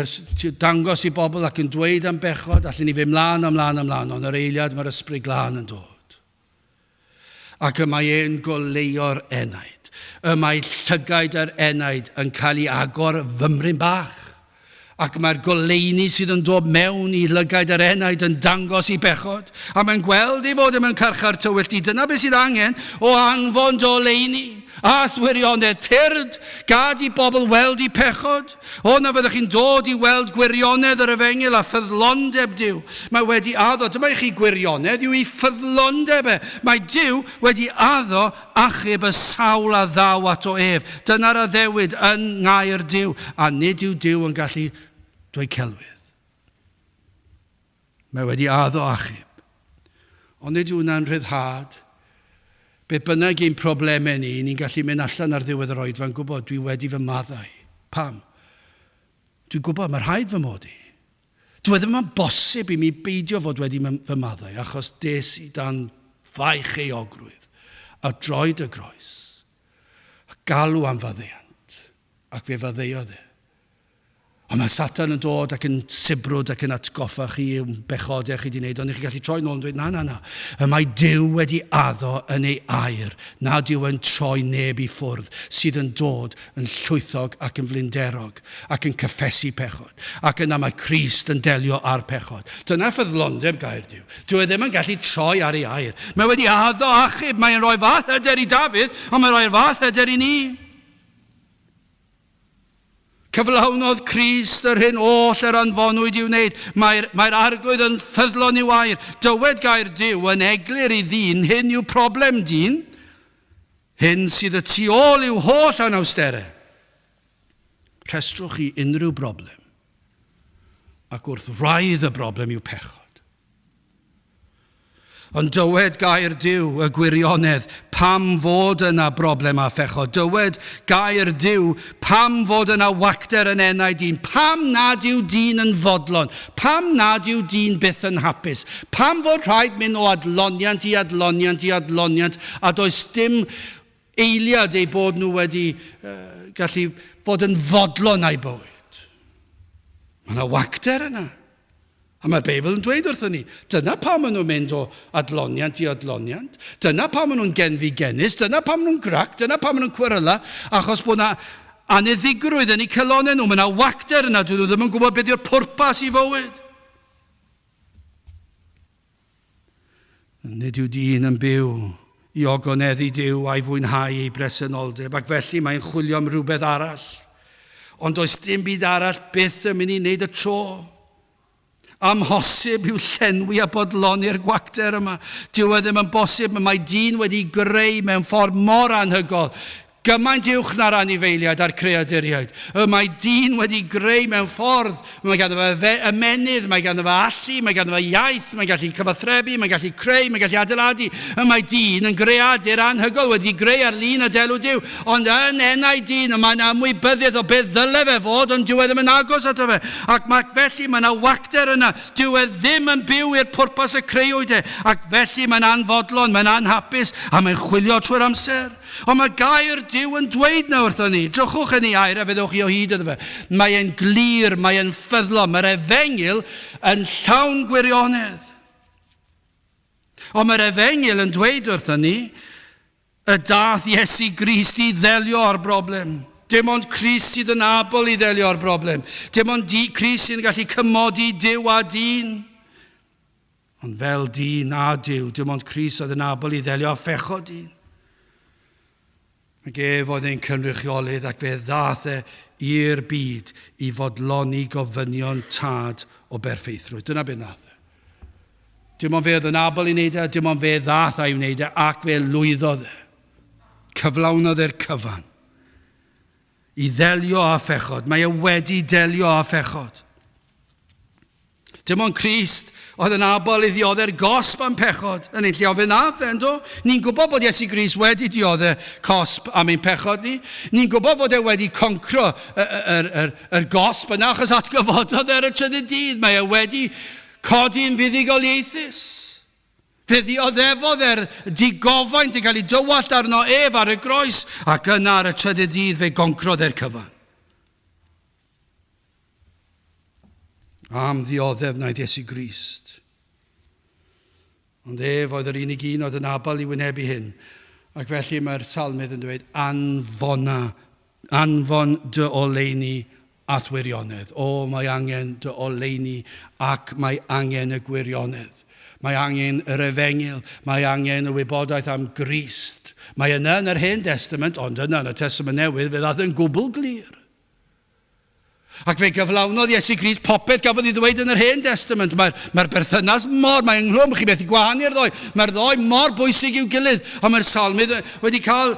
dangos i bobl ac yn dweud am bechod, allen ni fynd mlaen a mlaen a mlaen, ond yr eiliad mae'r Ysbryd Glân yn dod. Ac y mae e'n goleuo'r enaid. Y mae llygaid yr enaid yn cael ei agor fymryn bach. Ac mae'r goleuni sydd yn dod mewn i lygaid yr enaid yn dangos i bechod, a mae'n gweld ei fod e mewn carchar tywyll du. Dyna beth sydd angen o anfon doleuni. A'th wirionedd, tyrd, gad i bobl weld i pechod. O, na fyddwch chi'n dod i weld gwirionedd yr efengyl a ffyddlondeb Duw. Mae wedi addo, dyma i chi gwirionedd, yw ei ffyddlondeb e. Mae Duw wedi addo Achub y sawl a ddaw ato ef. Dyna'r addewid yng ngair Duw, a nid yw Duw yn gallu dweud celwydd. Mae wedi addo achub. Ond nid yw hwnna'n rhyddhad. Beth bynnag ein problemau ni, ni'n gallu mynd allan ar ddiwedd yr oedfa'n gwybod, dwi wedi fy maddau. Pam? Dwi'n gwybod, mae rhaid fy mod i. Dyw e ddim yn bosib i mi beidio fod wedi fy maddau, achos des i dan faich euogrwydd a droed y groes, a galw am faddeuant, ac fe faddeuodd e. Ond mae Satan yn dod ac yn sibrwd ac yn atgoffa chi am bechodau chi wedi wneud, ond i chi gallu troi nôl yn dweud, na, na, na, y mae Duw wedi addo yn ei air nad yw e'n troi neb i ffwrdd sydd yn dod yn llwythog ac yn flinderog ac yn cyffesu pechod. Ac yna mae Crist yn delio â'r pechod. Dyna ffyddlondeb gair Duw. Dyw e ddim yn gallu troi ar ei air. Mae wedi addo achub. Mae'n rhoi fath hyder i Dafydd, ond mae'n rhoi'r fath hyder i ni. Cyflawnodd Crist yr hyn oll yr anfonwyd i'w wneud. Mae'r, mae'r arglwydd yn ffyddlon i'w air. Dywed gair Duw yn eglur i ddyn, hyn yw problem dyn. Hyn sydd y tu ôl i'w holl anawsterau. Rhestrwch chi unrhyw broblem, ac wrth wraidd y broblem yw pechod. Ond dywed gair Duw y gwirionedd pam fod yna broblem â phechod. Dywed gair Duw pam fod yna wacter yn enau dyn. Pam nad yw dyn yn fodlon. Pam nad yw dyn byth yn hapus. Pam fod rhaid mynd o adloniant i adloniant i adloniant a does dim eiliad eu bod nhw wedi uh, gallu fod yn fodlon â'i bywyd. Mae yna wacter yna. A mae'r Beibl yn dweud wrthyn ni, dyna pam maen nhw'n mynd o adloniant i adloniant, dyna pam maen nhw'n genfigennus, dyna pam maen nhw'n grac, dyna pam maen nhw'n cweryla, achos bod yna aniddigrwydd yn eu celonau nhw, mae yna wacter yna, dyn nhw ddim yn gwybod beth yw'r pwrpas i fywyd. Nid yw dyn yn byw i ogoneddu Duw a'i fwynhau ei bresenoldeb, ac felly mae'n chwilio am rhywbeth arall. Ond does dim byd arall byth yn mynd i wneud y tro. Amhosib yw llenwi a bodloni'r gwacter yma. Dyw e ddim yn bosib, mae dyn wedi greu mewn ffordd mor anhygol. Gymaint uwch na'r anifeiliaid a'r creaduriaid. Y mae dyn wedi greu mewn ffordd. Mae ganddo fe ymennydd, mae ganddo fe allu, mae ganddo fe iaith, mae'n gallu cyfathrebu, mae'n gallu creu, mae'n gallu adeiladu. Y mae dyn yn greadur anhygoel, wedi greu ar lun a delw Duw. Ond yn enau dyn, y mae'n ymwybyddiaeth o beth ddyle fe fod, ond dyw e ddim yn agos ato fe. Ac mae, felly mae yna wacter yna. Dyw e ddim yn byw i'r pwrpas y creuwyd e. Ac felly mae'n anfodlon, mae'n anhapus, a mae'n chwilio trwy'r amser. Ond mae gair Duw yn dweud na wrthon ni. Drychwch yn ei air a fyddwch chi o hyd iddo fe. Mae e'n glir, mae e'n ffyddlon, mae'r efengyl yn llawn gwirionedd. Ond mae'r efengyl yn dweud wrthon ni y dath Iesu Grist i ddelio â'r broblem. Dim ond Crist sydd yn abl i ddelio â'r broblem. Dim ond Crist sy'n gallu cymodi Duw a dyn. Ond fel dyn a Duw, dim ond Crist oedd yn abl i ddelio â phechod dyn. Ac ef oedd ein cynrychiolydd ac fe ddaeth e i'r byd i fodloni gofynion tad o berffeithrwydd. Dyna beth nath e. Dim ond fe oedd yn abl i wneud e, dim ond fe ddaeth a'i wneud e, ac fe lwyddodd e. Cyflawnodd e'r cyfan. I ddelio â phechod. Mae e wedi delio â phechod. Dim ond Crist oedd yn abl i ddiodde'r gosb am pechod yn ein lle. Ond fe nath e, ynddo? Ni'n gwybod bod Iesu Grist wedi diodde cosb am ein pechod ni. Ni'n gwybod fod e wedi concro yr, yr, yr, yr gosb yna achos atgyfododd e ar y trydydd dydd. Mae e wedi codi'n fuddugoliaethus. Fe ddioddefodd e'r digofaint yn cael ei dywallt arno ef ar y groes ac yna ar y trydydd dydd fe goncrodd e'r cyfan. Am ddioddef wnaeth Iesu Grist. Ond ef oedd yr unig un oedd yn abl i wynebu hyn. Ac felly mae'r salmydd yn dweud, anfona, anfon dy oleuni a'th wirionedd. O, mae angen dy oleuni ac mae angen y gwirionedd. Mae angen yr efengyl, mae angen y wybodaeth am Grist. Mae yna yn yr Hen Destament, ond yna yn y Testament Newydd, fe ddaeth yn gwbl glir. Ac fe gyflawnodd Iesu Grist popeth gafodd ei ddweud yn yr Hen Destament. Mae'r mae berthynas mor, mae ynghlwm, chi methu gwahanu'r ddoi. Mae'r ddoi mor bwysig i'w gilydd. Ond mae'r salmydd wedi cael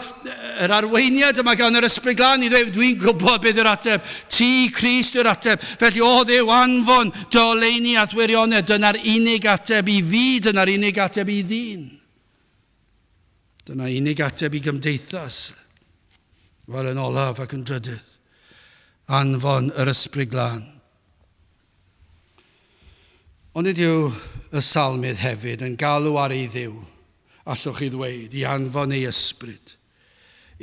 yr arweiniad yma gan yr Ysbryd Glân i ddweud, dwi'n gwybod beth yw'r ateb. Ti, Crist, yw'r ateb. Felly, o Dduw, anfon dy oleuni a'th wirionedd. Dyna'r unig ateb i fi, dyna'r unig ateb i ddyn. Dyna unig ateb i gymdeithas. Wel, yn olaf ac yn drydydd, anfon yr Ysbryd Glân. Ond nid yw y salmydd hefyd yn galw ar ei Dduw, allwch chi ddweud, i anfon ei ysbryd,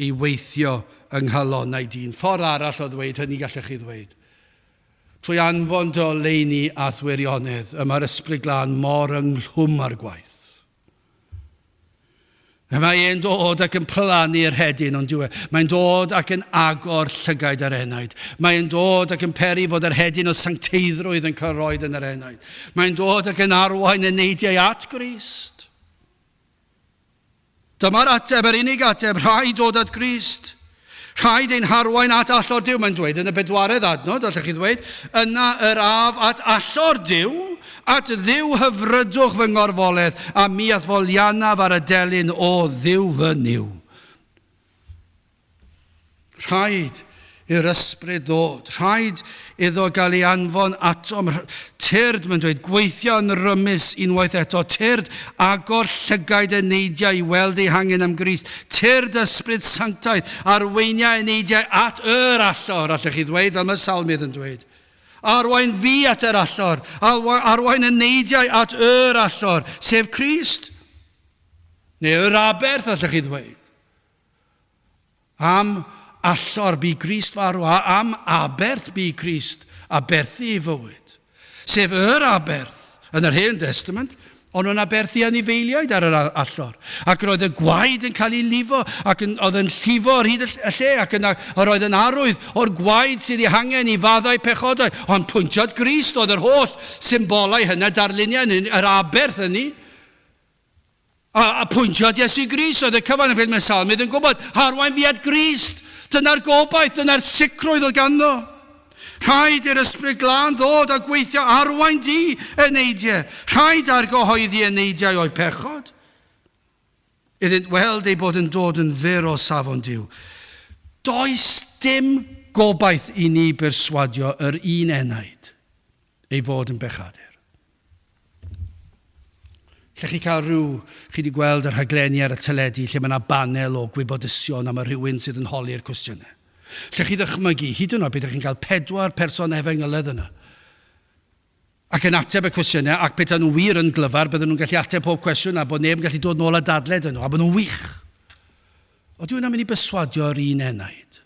i weithio yng nghalonnau dyn. Ffordd arall o ddweud hynny, gallech chi ddweud. Trwy anfon dy oleuni a'th wirionedd, y mae'r Ysbryd Glân mor ynghlwm â'r gwaith. Mae e'n dod ac yn plannu'r hedyn, ond dyw e. Mae'n dod ac yn agor llygaid yr enaid. Mae'n dod ac yn peri fod yr hedyn o sancteiddrwydd yn cael roed yn yr enaid. Mae'n dod ac yn arwain y neidiau at Grist. Dyma'r ateb, yr unig ateb, rhaid dod at Grist. Rhaid ein harwain at allor Duw. Mae'n dweud yn y bedwaredd adnod, allech chi ddweud, yna yr af at allor Duw, at Dduw hyfrydwch fy ngorfoledd, a mi a'th foliannaf ar y delyn o Dduw fy Nuw. Rhaid i'r ysbryd ddod. Rhaid iddo gael ei anfon atom. Tyrd, mae'n dweud, gweithio yn rymus unwaith eto. Tyrd, agor llygaid eneidiau i weld eu hangen am Grist. Tyrd, ysbryd sanctaidd, arweinia eneidiau at yr allor, allech chi ddweud, fel mae Salmydd yn dweud. Arwain fi at yr allor, arwain eneidiau at yr allor, sef Crist. Neu yr aberth, allech chi ddweud. Am allor bu Grist farw, a am aberth bu Crist aberthu ei fywyd. Sef yr aberth yn yr Hen Destament, ond nhw'n aberthu anifeiliaid ar yr allor. Ac roedd y gwaed yn cael ei lifo, ac yn, oedd yn llifo ar hyd y lle, ac yna yr oedd yn arwydd o'r gwaed sydd ei hangen i faddau pechodau. Ond pwyntio at Grist oedd yr holl symbolau hynna, darluniau hynny, yr aberth hynny. A, a pwyntio at Iesu Grist oedd y cyfan yn ffeil mae Salmydd yn gwybod, arwain fi at Grist. Dyna'r gobaith, dyna'r sicrwydd oedd ganddo. Rhaid i'r Ysbryd Glân ddod a gweithio arwain di eneidiau. Rhaid argyhoeddi eneidiau o'u pechod. Iddynt weld ei bod yn dod yn fyr o safon Duw. Does dim gobaith i ni berswadio yr un enaid ei fod yn bechadur. Lle chi cael rhyw, chi wedi gweld y rhaglenni ar y teledu lle mae yna banel o gwybodusion am y rhywun sydd yn holi'r cwestiynau. Lle chi ddychmygu, hyd yn oed beth chi'n cael pedwar person efengylydd yna, ac yn ateb y cwestiynau, ac petai nhw wir yn glyfar, bydden nhw'n gallu ateb pob cwestiwn a bod neb yn gallu dod nôl a dadle dyn nhw, a bod nhw'n wych. Oeddi hwnna'n mynd i berswadio'r un enaid?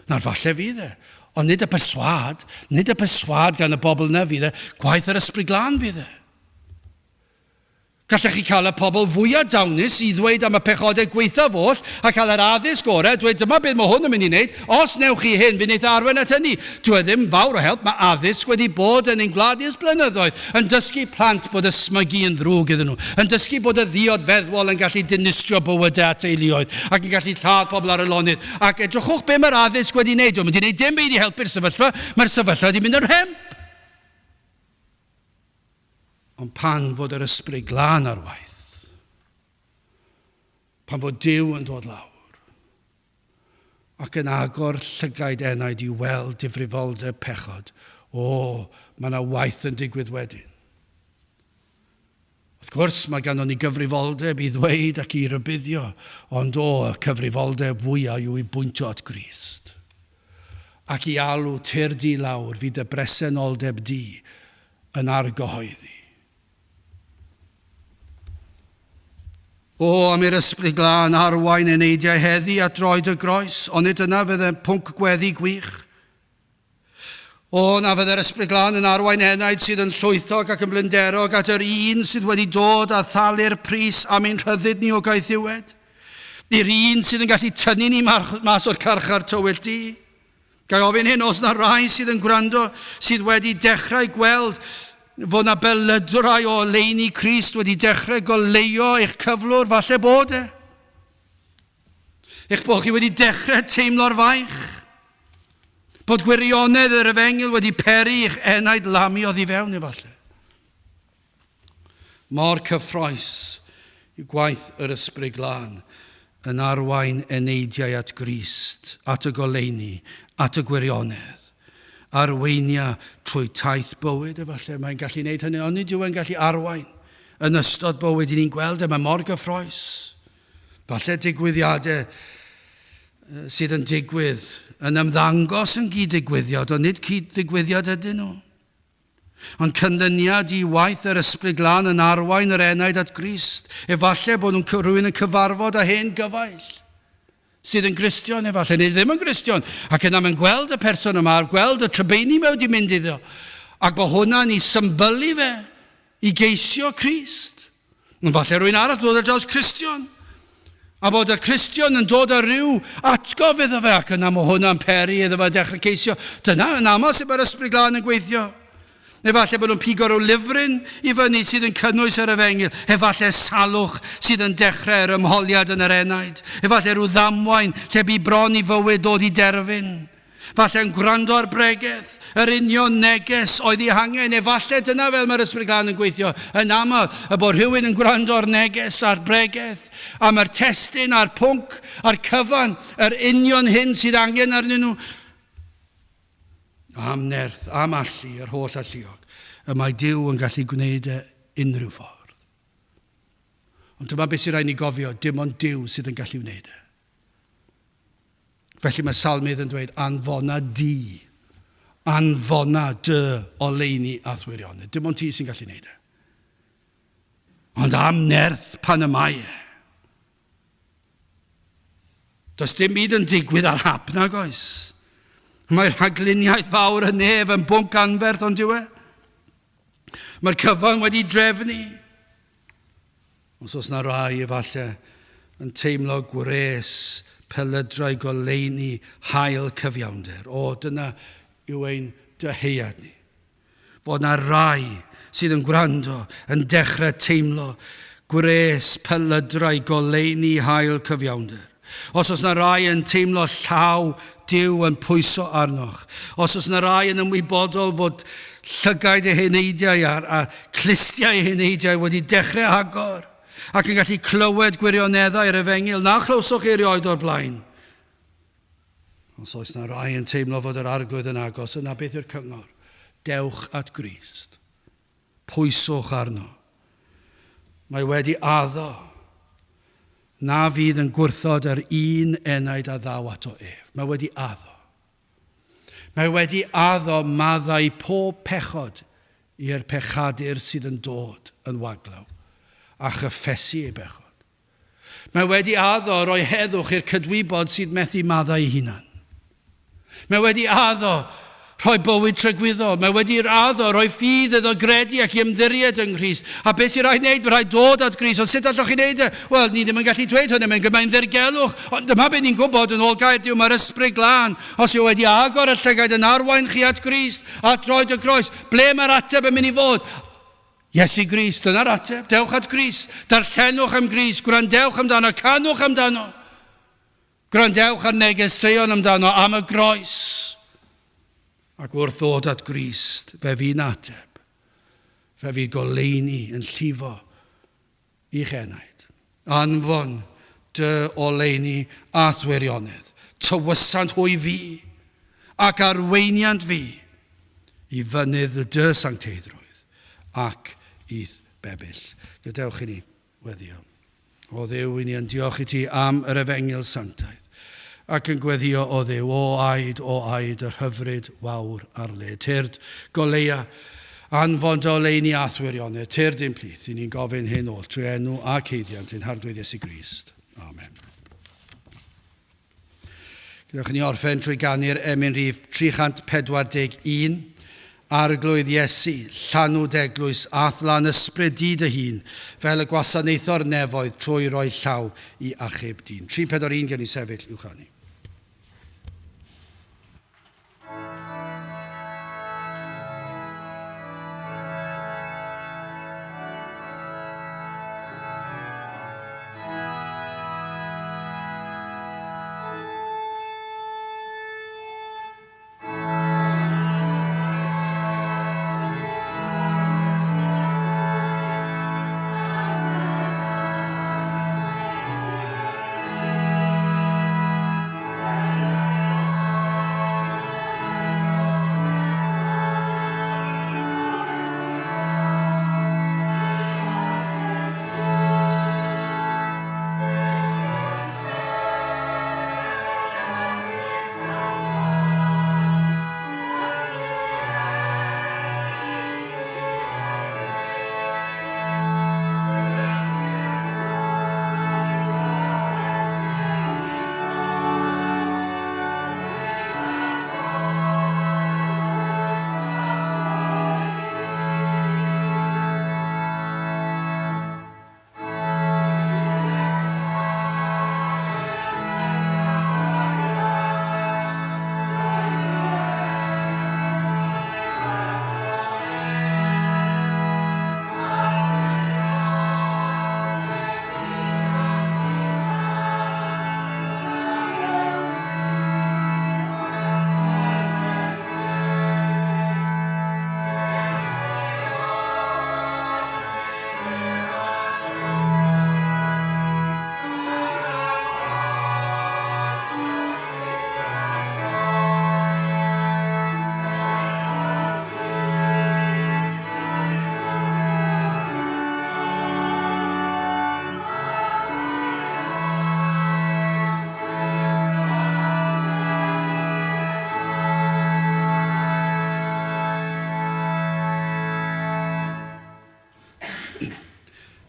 Nawr, falle fydd e, ond nid y perswâd, nid y perswâd gan y bobl yna fydd e, gwaith yr Ysbryd Glân fydd e. Gallech chi cael y pobl fwyaf dawnus i ddweud am y pechodau gwaethaf oll a cael yr addysg orau, dweud dyma beth mae hwn yn mynd i wneud, os newch chi hyn, fe wneith e arwain at hynny. Dyw e ddim fawr o help, mae addysg wedi bod yn ein gwlad ni ers blynyddoedd, yn dysgu plant bod ysmygu yn ddrwg iddyn nhw, yn dysgu bod y ddiod feddwol yn gallu dinistrio bywydau a teuluoedd ac yn gallu lladd pobl ar y lonydd. Ac edrychwch be mae'r addysg wedi wneud. Dio'm wedi wneud dim byd i helpu'r sefyllfa, mae'r sefyllfa wedi mynd yn rhemp. Ond pan fod yr Ysbryd Glân ar waith, pan fod Duw yn dod lawr, ac yn agor llygaid enaid i weld difrifoldeb pechod, o, mae yna waith yn digwydd wedyn. Wrth gwrs, mae ganddo ni gyfrifoldeb i ddweud ac i rybuddio, ond o, y cyfrifoldeb fwyaf yw i bwyntio at Grist, ac i alw tir di lawr fydd dy bresenoldeb di yn argyhoeddi. O, am i'r Ysbryd Glân arwain eneidiau heddi at droed y groes, onid yna fydde pwnc gweddi gwych? O, na fydde'r Ysbryd Glân yn arwain enaid sydd yn llwythog ac yn flinderog at yr un sydd wedi dod a thalu'r pris am ein rhyddid ni o gaethiwed, i'r un sydd yn gallu tynnu ni mas o'r carchar tywyll du. Ga i ofyn hyn, os na rai sydd yn gwrando sydd wedi dechrau gweld fod na belydrau o oleuni Crist wedi dechrau goleuo eich cyflwr, falle bod e. Eich bod chi wedi dechrau teimlo'r faich. Bod gwirionedd yr efengyl wedi peri i'ch enaid lamu oddi fewn efallai. Mor cyffroes yw gwaith yr Ysbryd Glân yn arwain eneidiau at Grist, at y goleuni, at y gwirionedd. Arweinia trwy taith bywyd efallai, mae'n gallu gwneud hynny, ond nid yw e'n gallu arwain yn ystod bywyd. I ni'n gweld e, mae mor gyffroes. Falle digwyddiadau sydd yn digwydd yn ymddangos yn gyd-ddigwyddiad, ond nid cyd-ddigwyddiad ydyn nhw. Ond canlyniad i waith yr Ysbryd Glân yn arwain yr enaid at Grist. Efallai bod nhw'n rhywun yn cyfarfod â hen gyfaill sydd yn Gristion efallai, neu ddim yn Gristion, ac yna mae'n gweld y person yma, a gweld y trybeini mae wedi mynd iddo, ac bod hwnna'n ei symbylu fe i geisio Crist. Ond falle rhywun arall dod ar draws Cristion. A bod y Cristion yn dod â rhyw atgof iddo fe, ac yna mae hwnna'n peri iddo fe dechrau ceisio. Dyna yn aml sut mae'r Ysbryd Glân yn gweithio. Efallai bod nhw'n pigo rhyw lyfryn i fyny sydd yn cynnwys yr efengyl. Efallai salwch sydd yn dechrau yr ymholiad yn yr enaid. Efallai rhyw ddamwain lle bu bron i fywyd dod i derfyn. Falle'n gwrando ar bregeth, yr union neges oedd ei hangen. Efallai dyna fel mae'r Ysbryd Glân yn gweithio yn aml, y bod rhywun yn gwrando ar neges a'r bregeth, a mae'r testun a'r pwnc a'r cyfan, yr union hyn sydd angen arnyn nhw. Am nerth, am allu, yr holl alluog, y mae Duw yn gallu gwneud e unrhyw ffordd. Ond dyma beth sy'n rhaid ni gofio, dim ond Duw sydd yn gallu wneud e. Felly mae Salmydd yn dweud, anfona di, anfona dy oleuni a'th wirionedd. Dim ond ti sy'n gallu wneud e. Ond am nerth pan y mae e. Does dim byd yn digwydd ar hap nag oes. Mae rhagluniaeth fawr y nef yn bwnc anferth ond yw e? Mae'r cyfan wedi drefnu. Os oes na rai efallai yn teimlo gwres pelydrau goleuni hael cyfiawnder. O, dyna yw ein dyheuad ni. Fod na rai sydd yn gwrando yn dechrau teimlo gwres pelydrau goleuni hael cyfiawnder. Os oes na rai yn teimlo llaw Duw yn pwyso arnoch, os oes na rai yn ymwybodol fod llygaid eu heneidiau a'r, a clustiau eu heneidiau wedi dechrau agor ac yn gallu clywed gwirioneddau'r efengyl na chlywsoch chi erioed o'r blaen, Os oes na rai yn teimlo fod yr Arglwydd yn agos, yna beth yw'r cyngor? Dewch at Grist. Pwyswch arno. Mae wedi addo na fydd yn gwrthod yr un enaid a ddaw ato ef. Mae wedi addo. Mae wedi addo maddau pob pechod i'r pechadur sydd yn dod yn waglaw a chyffesu ei bechod. Mae wedi addo roi heddwch i'r cydwybod sydd methu maddau ei hunan. Mae wedi addo rhoi bywyd tragwyddol. Mae wedi addo rhoi ffydd iddo gredu ac i ymddiried yng Nghrist. A beth sy'n rhaid wneud? Mae rhaid dod at Grist. Ond sut allwch chi wneud e? Wel, ni ddim yn gallu dweud hynny. Mae'n gymaint ddirgelwch. Ond dyma beth ni'n gwybod yn ôl gair Duw. Mae'r Ysbryd Glân, os yw wedi agor y llygaid yn arwain chi at Grist, at droed y groes, ble mae'r ateb yn mynd i fod? Iesu Grist, dyna'r ateb. Dewch at Grist. Darllenwch am Grist, gwrandewch amdano, canwch amdano. Gwrandewch ar negeseuon amdano am y groes. Ac wrth ddod at Grist, fe fu'n ateb. Fe fydd goleuni yn llifo i'ch enaid. Anfon dy oleuni a'th wirionedd. Tywysant hwy fi, ac arweiniant fi, i fynydd dy sancteiddrwydd, ac i'th bebyll. Gadewch i ni weddio. O Dduw, i ni yn diolch i ti am yr efengyl sanctaidd, ac yn gweddio o Dduw, o aed, o aed yr hyfryd wawr ar le. Tyrd, goleia, anfon dy oleuni a'th wirionedd, tyrd i'n plith, i ni'n gofyn hyn oll trwy enw ac haeddiant ein Harglwydd Iesu Grist. Amen. Gadewch i ni orffen trwy ganu'r emyn rhif 341, Arglwydd Iesu, llanw d'eglwys a'th lan ysbryd di dy hun, fel y gwasanaetho'r nefoedd trwy roi llaw i achub dyn. 341 gen i sefyll i'w chanu.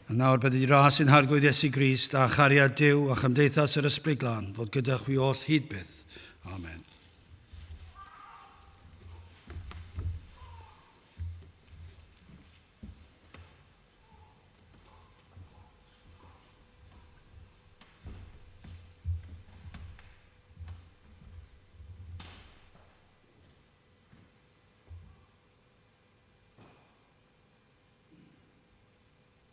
A nawr bydd i ras ein Harglwydd Iesu Grist a chariad Duw a chymdeithas yr Ysbryd Glân fod gyda chwi oll hyd byth. Amen.